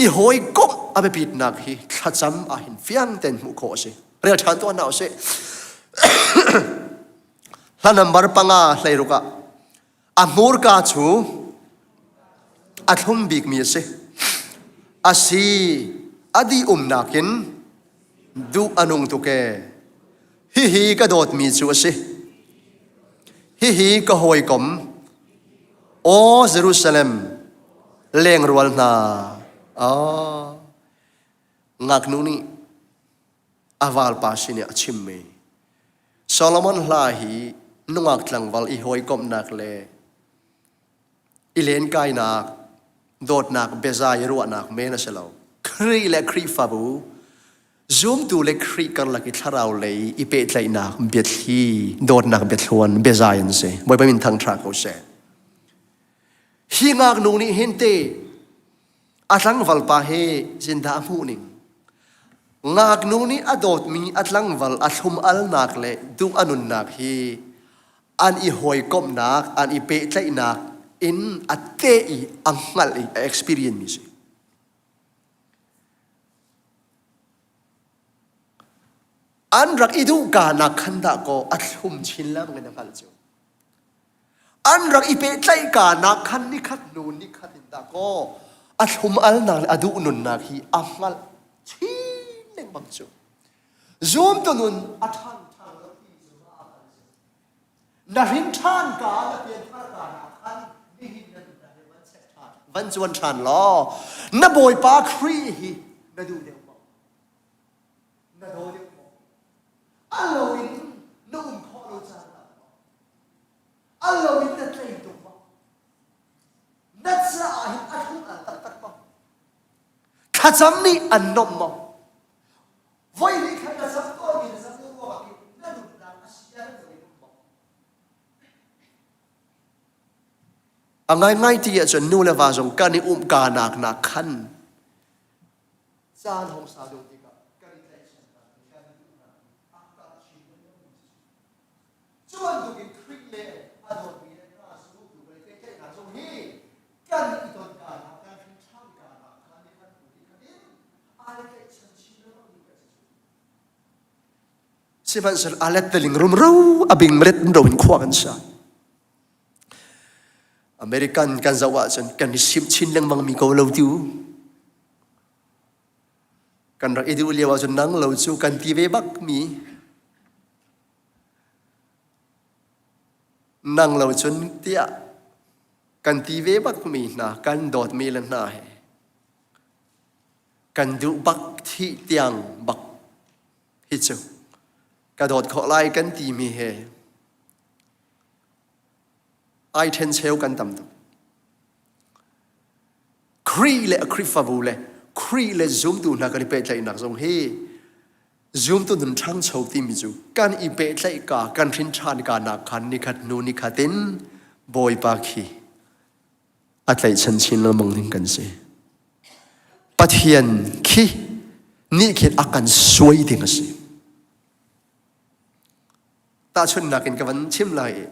I hawikomh a biapitnak hi thlacam ahhin fiang tein hmuh khawh a si. Rel ṭhan tuah hna usih. Hla nambar panga hleiruk ah a hmurka cu a thlum bikmi a si. A si a dih umnak in duh a nung tuk ee. Hihi ka dawtmi cu a si. Hihi ka hawikom. Aw Jerusalem, lengrual hna. Oh, ngaknu nih a valpa sin i a chimmi. Solomon hla hi nungak tlangval i hawikomhnak le i lenkainak, dawtnak biazai ruahnak men a si lo. Khrih le Khrihfabu Zumtu le Khrih karlak i thlarau lei i pehtlaihnak biathli, dawtnak biathluan, biazai an si. Bawipa min thangṭha ko seh. Hi ngaknu nih hin te a tlangval pa he zindah a hmuh ning. Ngaknu nih a dawtmi a tlangval a thlum alnak le duh a nunnak hi an i hawikomhnak, an i pehtlaihnak in a te i a hngalh i a experience mi si. An rak i duhka nak khan dah kaw a thlum chin lengmang in a hngalh cu. An rak i pehtlaihka nak khan nikhat hnu nikhat in dah kaw a thlum alnak le a duh nunnak hi a hngalh chin lengmang cu. Zumtu nun a ṭhang ṭhang lo ti cu a hngalh. Na hrin ṭhan ka na pianthar ka ah khan nihin na nunnak hi van check ṭhan van cuan ṭhan law na Bawipa Khrih hi na duh deuh maw na daw deuh maw a lo in na um khawh lo caan ah maw a lo in na tlei tuk maw na caah hin a thlum al taktak maw thlacam nih an nomh maw Voi hnih khat na zam tawnmi na zam lo ruangah hin na nunnak a sia lo in um maw? A ngaingai ti ahcun nu le va zong kan i umka nak nak khan caan hong sa deuh tikah kan i tlaihchannak kan i duhnak a karh chin lengmang. Cu bantukin Khrih le a dawtmi le hna zultu kan i pehtlaihnak zong hi kan i tonka hna, kan hrin ṭhanka hna kha ni khat hnu ni khat in ai tlaihchan chin lengmang kan si. Sihmanhsehlaw a letteling rumro a bingret ro in khua kan sa. American kan zoh ahcun kan i simh chin lengmang mi ko lo ti u. Kan rak i duh lio ahcun nang lo cu kan ti ve bak mi Nang lo cun tiah kan ti ve bakmi hna kan dawtmi le hna he kan duh bak thih tiang bak hi cu ka dawt khawh lai kan timi he ai ṭhen cheu kan tam tuk. Khrih le a Khrihfabu le Khrih le zumtu hna kan i pehtlaihnak zong hi Zumtu nun ṭhangcho timi cu kan i pehtlaihka kan hrin ṭhan ka nak khan nikhat hnu nikhat in Bawipa khi a tlaihchan chin lengmang ding kan si. Pathian khi nih khin a kan suai ding a si. Tahchunhnak in ka van chim lai i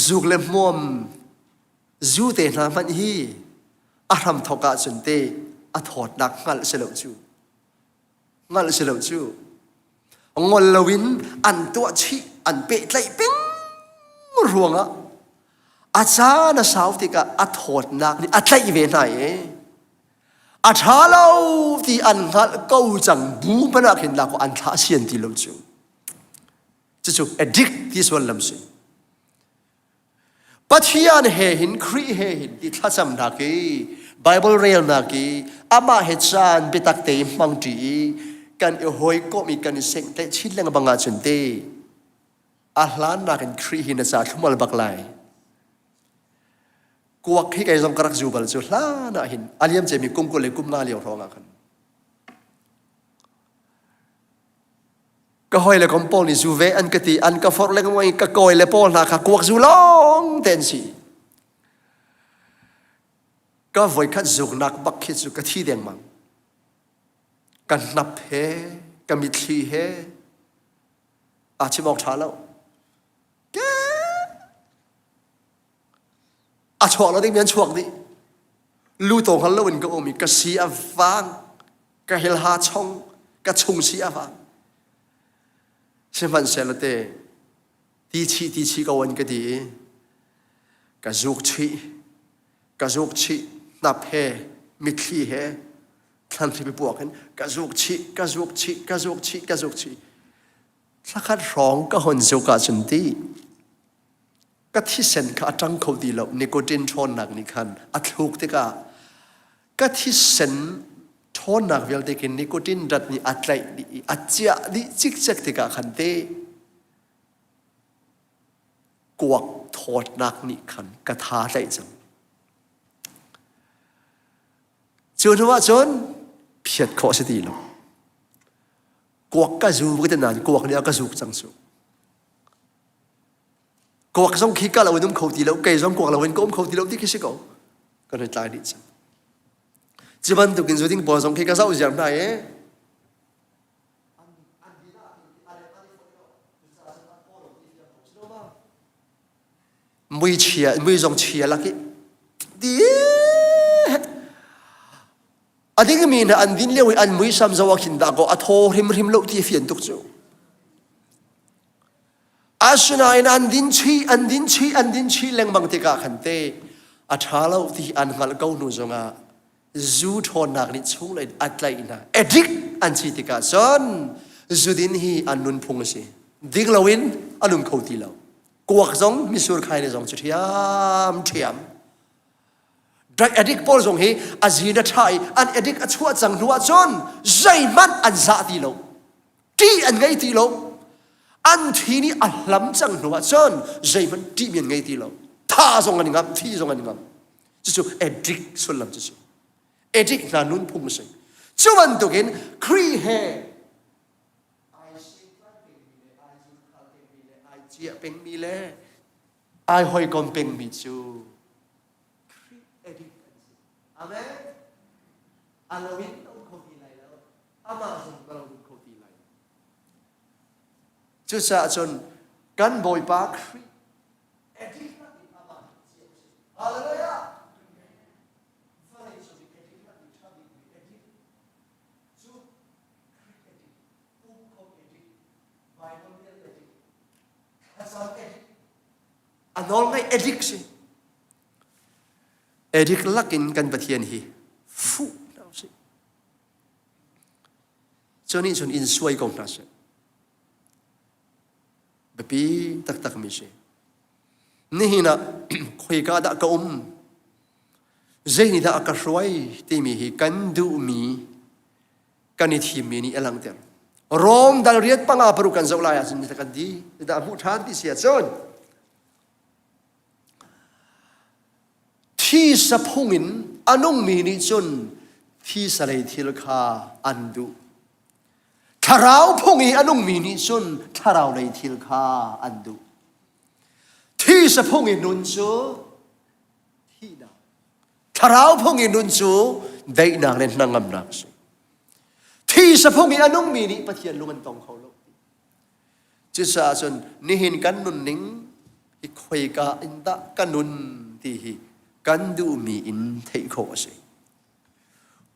zuk le hmuam zu te hna hmanh hi a hramthawk ahcun te a thawtnak hngalh si lo cu hngalh si lo cu ngol loin an tuah chih an pehtlaih peng ruangah a caan a sau tikah a thawtnak nih a tlaih ve hna i a ṭha lo ti an hngalh ko cang bu hmanh ah khin lak an thlah sian ti lo cu cucu addict ti sual lam si Pathian he hin Khrih he hin ti thlacamnak i Bible relnak i amah he caan biatak te i hmangṭi i kan i hawikomh i kan i sengtlaih chin lengmang ahcun te a hlannak in Khrih hi na ca thlumal bak lai. Kuak hi kei zong ka rak zu bal cu hlan ah hin a liam cemi kum 20 le kum nga lio hrawng ah khan. Ka hawi le kom pawl nih zu ve an ka ti an ka forh lengmang i ka kawi le pawl hna kha kuak zu lawng te an si. Ka voikhat zuknak bak khi cu ka thi dengmang. Ka hnap he, ka mitthli he aa chim awk ṭha lo. A chuak lo dingmi an chuak dih. Lu to hngal loin ka um i ka si a vang, ka hilha chong, ka chung si a vang. Sihmanhsehlaw te ti chih ti chih ko an ka ti i ka zuk chih, ka zuk chih, hnap he, mitthli he, thlanhri puak in ka zuk chih, ka zuk chih, ka zuk chih, ka zuk chih. Thlakhat hrawng ka hon zuk ahcun ti ka thisen kha a ṭang kho ti lo nicotine ṭhawnnak nih khan a thluk tikah ka thisen ṭhawnnak vialte khi nicotine dat nih a tlaih dih i a ciah dih cikcek tikah khan te kuak thawtnak nih khan ka tha tlaih cang. Cu hnu ah cun phiat khawh a si ti lo. Kuak ka zu ka ti nain kuak nih a ka zuk cang cu. Kuak zong khi ka lo in um kho ti lo, kei zong kuak lo in ka um kho ti lo ti khi si ko. Kan i tlai dih cang. Cu bantukin zu ding pawl zong khi ka zoh ziar hna i mui chia mui zong chia lak i di a dingmi hna an din lio i an muisam zoh ah khin dah kaw a thaw hrimhrim lo ti a fian tuk cu. Asinain an din chih, an din chih, an din chih lengmang tikah khan te a ṭha lo ti an hngalh ko hnu zongah zu ṭhawnnak nih chunglei a tlaih hna. Addict an si tikah cun zudin hi an nunphung a si. Ding loin a nung kho ti lo. Kuak zong misur khai ne zong cu ṭhiam ṭhiam. Drug addict pawl zong hi a zin a ṭha i an addict a chuah cang hnu ah cun zeihmanh an zah ti lo. Ṭih an ngei ti lo. An thi nih a hlam cang hnu ah cun zeihmanh ṭihmi an ngei ti lo. Tha zong an i ngamh, thi zong an i ngamh. Cucu addict sullam cu si. Addict hna nunphung a si. Cu bantukin Khrih he ai sehtlai pengmi le ai zulkhal pengmi le ai ciah pengmi le ai hawikom pengmi cu Khrih addict an si. Amen. A lo in a um kho ti lai lo. Amah zong ka lo um kho ti lai. Cucaah cun kan Bawipa Khrih addict in amah hi cia u sih. Hallelujah! Vawlei cung i addict lak i ṭha bikmi addict cu Khrih addict, pumkhom addict, Bible rel addict, thlacam addict, a nawlngaih addict si. Addict lakin kan Pathian hi fuh hna usih. Cu nih cun in suai ko hna seh. Biapi taktak mi si. Nihin ah khoika dah ka um? Zei nih dah a ka hruai timi hi kan duhmi kan i thimmi nih a langhter. Rom dal riat panga paruk kan zoh lai ahcun kan di dah hmuh ṭhan ti si ahcun Thisa phung in a nungmi nih cun thisa lei thil kha an duh. Thlarau phung i a nungmi nih cun thlarau lei thil kha an duh. Thisa phung i nun cu thihnak. Thlarau phung i nun cu daihnak le hnangamnak a si. Thisa phung i a nungmi nih Pathian lung an tong kho lo. Cucaah cun nihin kan nunning hi khoika in dah ka nun ti hi kan duhmi in theih khawh a si.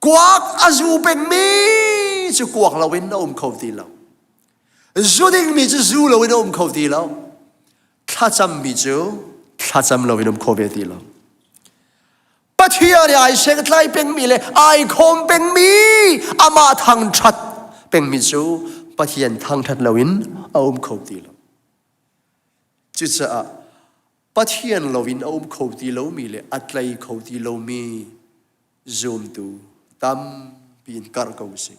Kuak a zu pengmi cu kuak loin a um kho ti lo. Zu dingmi cu zu loin a um kho ti lo. Thlacammi cu thlacam loin um kho ve ti lo. Pathian i ai sengtlai pengmi le ai khawm pengmi amah thangṭhat pengmi cu Pathian thangṭhat loin a um kho ti lo. Cucaah Pathian loin a um kho ti lomi le a tlei kho ti lomi zumtu tampi in karh ko usih.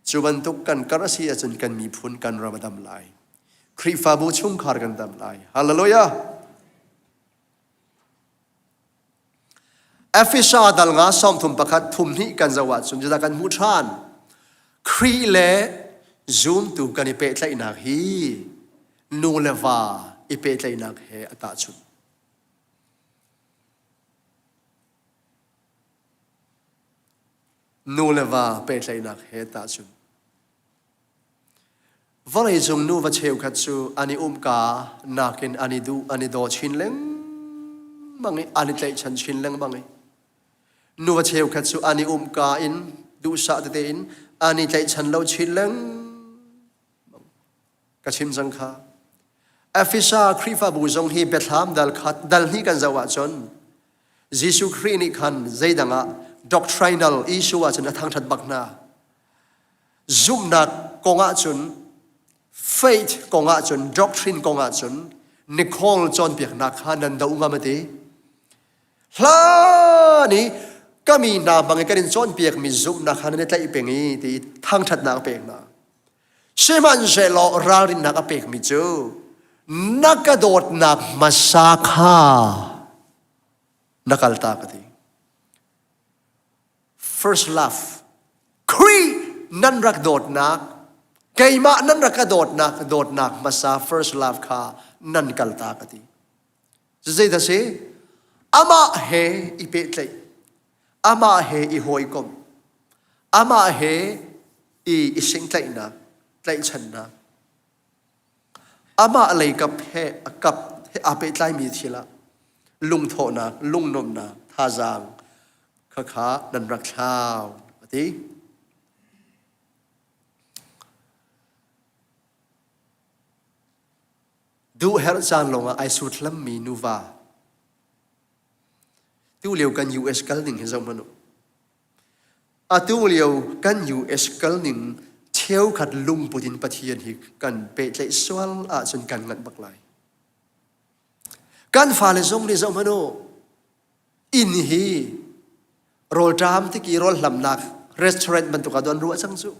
Cu bantuk kan karh a si ahcun kan miphun kan ram a dam lai. Khrihfabu chungkhar kan dam lai. Hallelujah! Efesa dal nga sawmthum pakhat thum hnih kan zoh ahcun cudah kan hmuh ṭhan. Khrih le zumtu kan i pehtlaihnak hi nu le va i pehtlaihnak he a tahchunh. Nu le va pehtlaihnak he tahchunh. Vawleicung nuva cheukhat cu an i umka nakin an i duh, an i daw chin lengmang i an i tlaihchan chin lengmang i nuva cheukhat cu an i umka in duhsah tete in an i tlaihchan lo chin lengmang. Ka chim cang kha. Efesa Khrihfabu zong hi biathlam dal khat dal hnih kan zoh ahcun Jesuh Khrih nih khan zeidang ah doctrinal issue ahcun a thangṭhat bak hna. Zumhnak kong ahcun faith kong ahcun doctrine kong ahcun Nicole cawnpiaknak kha nan do ngam a ti. Hlan i ka mi hna hmang i kan in cawnpiakmi zumhnak kha nan i tlaih peng i ti thangṭhatnak a pek hna. Sihmanhsehlaw ralrinnak a pekmi cu na ka dawtnak hmasa kha na kaltak a ti. First love Khrih nan rak dawtnak keimah nan rak ka dawtnak dawtnak hmasa first love kha nan kaltak a ti. Zeidah si? Amah he i pehtlaih, amah he i hawikomh, amah he i i singtlaihnak, tlaihchannak, amah lei kap he a kap he aa pehtlaimi thil ah lungthawhnak, lungnuamhnak, thazaang khakha nan rak thlau a ti. Duh herh caan lawngah ai sut hlammi nuva. Tu lio kan US kal ning hi zoh hmanh u. Atu lio kan US kal ning cheukhat lungput in Pathian hi kan pehtlaih sual ahcun kan nganh bak lai. Kan fale zong nih zoh hmanh u. Inn hi rawlṭam tiki rawl hlamnak restaurant bantuk ah don ruah cang cu.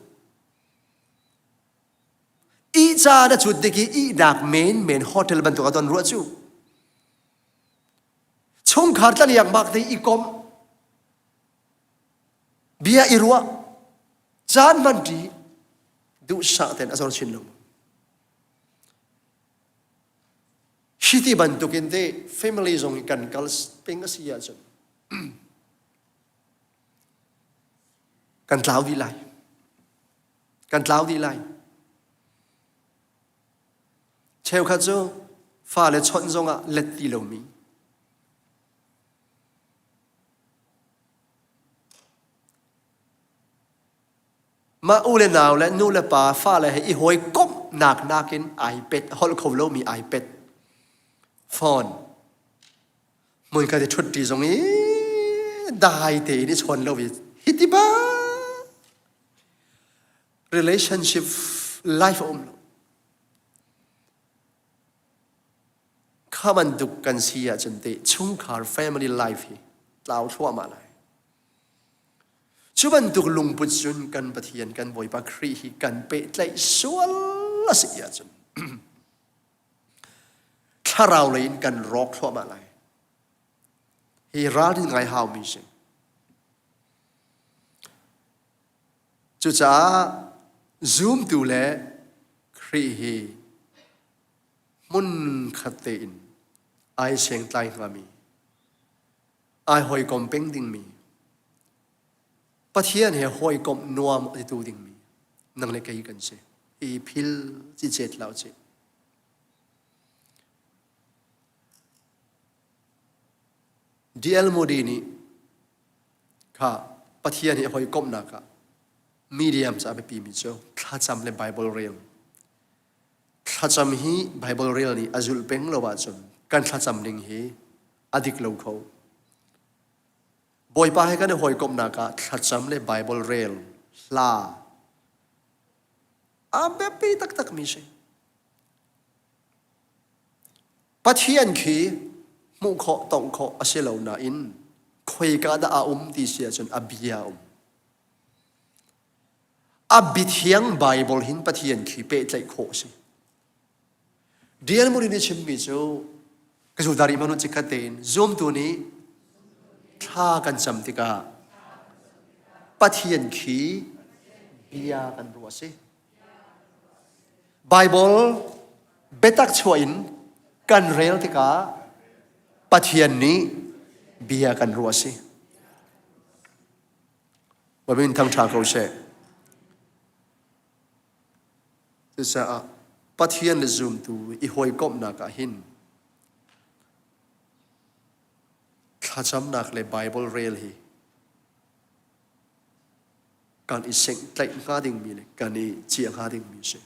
Ih caan a cut dik i ihnak menmen hotel bantuk ah don ruah cu. Chungkhar tlaliak bak te i komh. Bia i ruah. Caan hman ṭi duhsah ten a zor chin lo. Hi ti bantukin te family zong hi kan kal peng a si ahcun kan tlau dih lai. Kan tlau dih lai. Cheukhat cu fale chawnh zongah let ti lomi. Mah u le nau le nu le pa fale he i hawikomh nak nakin iPad holh kho lomi iPad phone hmunkhat i ṭhutṭi zong i dai tein i chawn lo i hiti ba relationship life a um lo kha bantuk kan si ahcun te chungkhar family life hi tlau thluahmah lai Cu bantuk lungput cun kan Pathian kan Bawipa Khrih hi kan pehtlaih sual a si ahcun thlarau lei in kan rawk thluahmah lai. Hi ralrin ngai haumi si. Cucaah zumtu le Khrih hi hmun khat tein ai sengtlai hngami ai hawikom peng dingmi Pathian he hawikomh nuam a titu dingmi nang le kei kan si. I phil cicet lau ci. D.L. Moody nih kha Pathian he hawikomhnak ah medium ca biapi mi cu thlacam le Bible rel. Thlacam hi Bible rel nih a zulh peng lo ahcun kan thlacam ning hi a dik lo kho. Bawipa he kan i hawikomhnak ah thlacam le Bible rel hla a biapi taktakmi si. Pathian khi hmuh khawh tongh khawh a si lo nain khoika dah a um ti si ahcun a bia a um. A biathiang Bible hin Pathian khi pehtlaih khawh a si. Dial Muri nih chimmi cu ka zulta rih hmanh cikhat tein zumtu nih Thla kan cam tikah Pathian khi bia kan ruah si. Bible biatak chuah in kan rel tikah Pathian nih bia kan ruah si. Bawipa thangṭha ko seh. Cucaah Pathian le zumtu i hawikomhnak ah hin thlacamnak le Bible rel hi kan i senghtlaih hnga dingmi le kan i ciah hnga dingmi a si.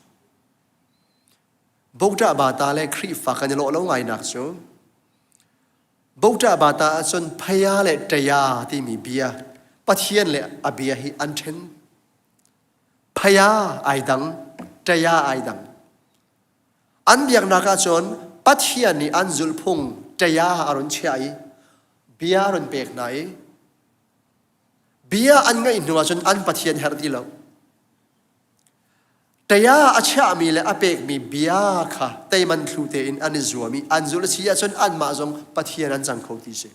Bokṭah bata le Khrihfa kan i lawh lo ngainak cu Bokṭah bata ahcun phaya le ṭaya timi bia Pathian le a bia hi an ṭhen. Phaya ai dang, ṭaya ai dang. An biaknak ahcun Pathian nih an zulhphung ṭaya a run chiah i bia a run pek hna i Bia an ngaih hnu ahcun an Pathian herh ti lo. Taya a chiahmi le a pekmi bia kha teiman thlu tein an i zuam i an zulh a si ahcun anmah zong Pathian an cang kho ti si.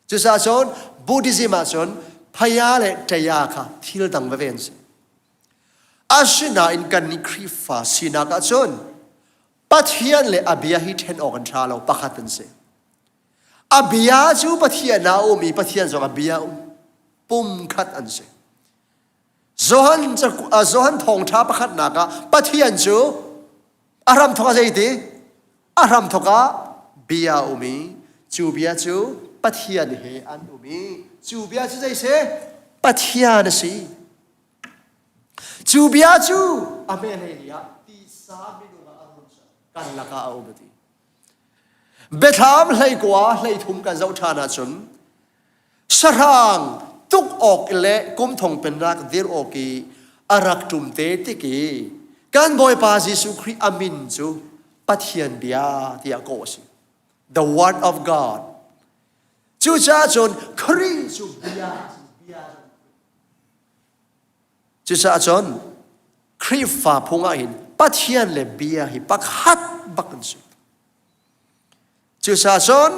Cucaah cun Buddhism ahcun phaya le taya kha thil dang veve an si. Asinain kannih Khrihfa sinak ahcun Pathian le a bia hi ṭhen awk an ṭha lo, pakhat an si. A bia cu Pathian ah a um i Pathian zong a bia um. Pumkhat an si. Johan, Johan thawngṭha pakhatnak ah Pathian cu a hramthawk ah zeiti? A hramthawk ah bia a um i cu bia cu Pathian he an um i cu bia cu zei si? Pathian a si. Cu bia cu a hmehlei ni ah tisa minung ah a run kan lakah a um a ti. Biathlam hleikua hleithum kan zoh ṭhan ahcun sahrang tuk awk le kum thong pennak dir awk i a rak ṭum te tik i kan Bawipa Jesuh Khrih a min cu Pathian bia tiah kawh a si. The Word of God. Cucaah cun Khrih cu bia bia Cucaah cun Khrihfa phung ah hin Pathian le bia hi pakhat bak an si. Cucaah cun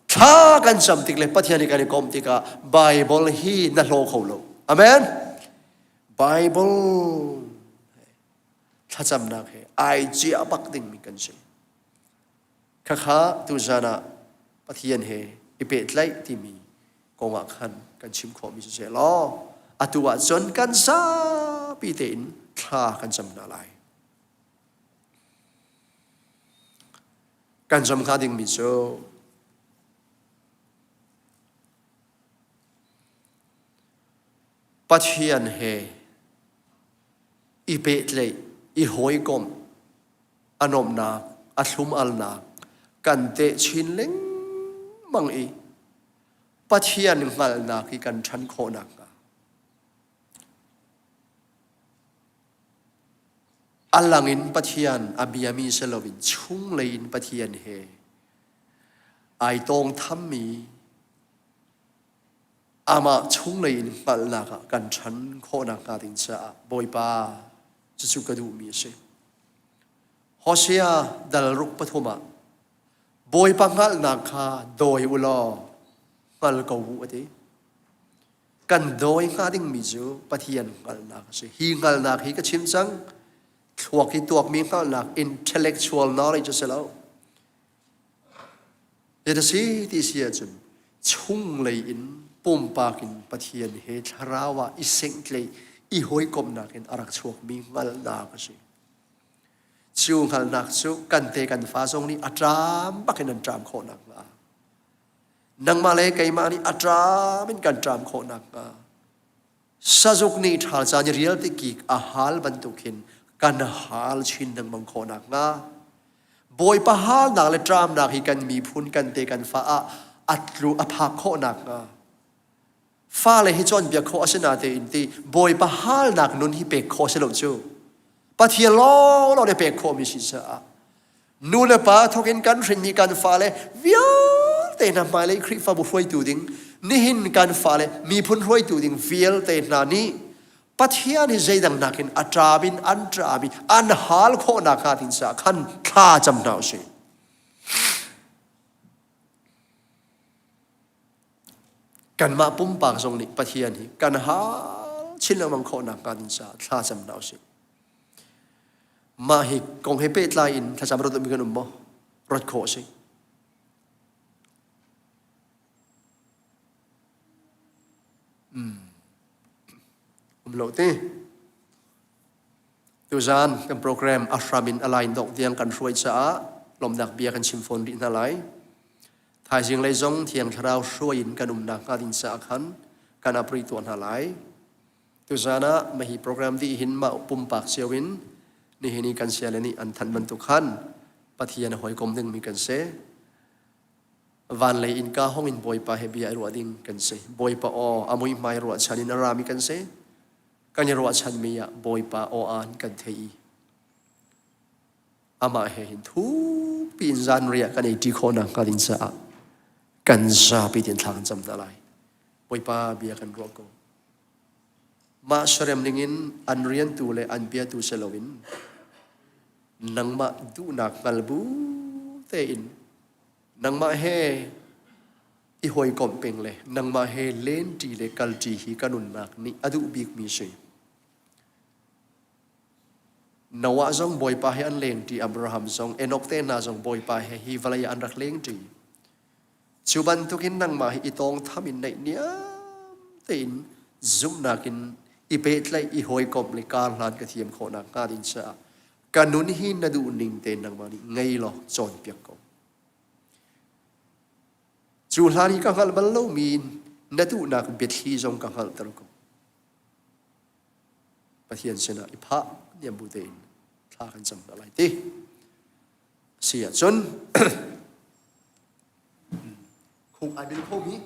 thla kan cam tik le Pathian he kan i komh tikah Bible hi na hlaw kho lo. Amen. Bible thlacamnak he ai ciah bak dingmi kan si. Khakha tuzan ah Pathian he i pehtlaih timi kong ah khan kan chim khawhmi siseh law atu ah cun kan zapi tein thla kan cam hna lai. Kan cam hnga dingmi cu Pathian he i pehtlaih, i hawikomh a nuamhnak, a thlum-alnak kan teh chin lengmang i Pathian hngalhnak i kan ṭhan khawh nakhnga a lang in Pathian a biami si loin chunglei in Pathian he ai tawng thammi amah chunglei in hngalhnak ah kan ṭhan khawh nakhnga ding caah Bawipa cucu ka duhmi a si. Hosea dal ruk pathum ah Bawipa hngalhnak kha dawi u law hngal ko u a ti. Kan dawi hnga dingmi cu Pathian hngalhnak a si. Hi hngalhnak hi ka chim cang. Thluak i tuakmi hngalhnak intellectual knowledge a si lo. Zei si ti si ahcun chunglei in pumpak in Pathian he thlarau ah i senghtleih i hawikomhnak in a rak chuakmi hngalhnak a si. Cu hngalhnak cu kan te kan fa zong nih a ṭam bakin an ṭam khawh nakhnga nangmah le keimah nih a ṭam in kan ṭam khawh nakhnga sazuk nih ṭhal caan i rial ti kik a hal bantuk hin kan hal chin lengmang khawh nakhnga Bawipa halnak le ṭamnak hi kan miphun kan te kan fa ah a tlu a phak khawh nakhnga Fale hi cawnpiak khawh a si natein ti Bawipa halnak nun hi pek khawh a si lo cu. Pathian lawnglawng nih pek khawhmi si caah nu le pa thawk in kan hrinmi kan fale vialte hna hmailei Khrihfabu hruaitu ding nihin kan fale miphun hruaitu ding vialte hna nih Pathian hi zeidang nakin a ṭam in an ṭam i an hal khawh nakhnga ding caah khan thla cam hna u sih. Kanmah pumpak zong nih Pathian hi kan hal chin lengmang khawh nakhnga ding caah thla cam hna usih. Mah hi kong he pehtlai in thlacam rat ummi kan um maw? Rat khawh a si. Um lo ti. Tuzan kan program a hram in a line dongh tiang kan hruai caah lawmhnak bia kan chim fawn rih hna lai. Thaizing lei zong Thiang Thlarau hruai in kan umnak hnga ding caah khan kan apri tuah hna lai. Tuzan ah mahi program dih hin mah pumpak cio in nihin i kan siale nih an thanh bantuk khan Pathian a hawikom dingmi kan si. Van lei innka hong in Bawipa he bia i ruah ding kan si. Bawipa aw a muihmai ruahchan in a rami kan si. Kan i ruahchanmi ah Bawipa aw aan kan thei i amah he hin thukpi in zanriah kan ei ṭi khawh nakhnga ding caah kan zapi tein thla kan cam hna lai. Bawipa bia kan ruah ko. Mah serem ningin an riantu le an biatu si loin nangmah duhnak hngal bu tein nangmah he i hawikomh peng le nangmah he lenṭi le kalṭi hi ka nunnak nih a duh bikmi si. Noah zong Bawipa he an lengṭi, Abraham zong, Enoch te hna zong Bawipa he hi vawlei ah an rak lengṭi. Cu bantukin nangmah hi i tawngtham in naihniam tein zumhnak in i pehtlaih, i hawikomh le kar hlan ka thiam khawh nakhnga ding caah ka nun hi na duh ning tein nangmah nih ngei law cawnpiak ko. Cu hlan i ka hngalh bal lomi na duhnak biathli zong ka hngalhter ko. Pathian sinah i phah niam bu tein thla kan cam hna lai ti. Si ahcun khuk ai bil khomi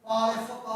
Pa le Fapa.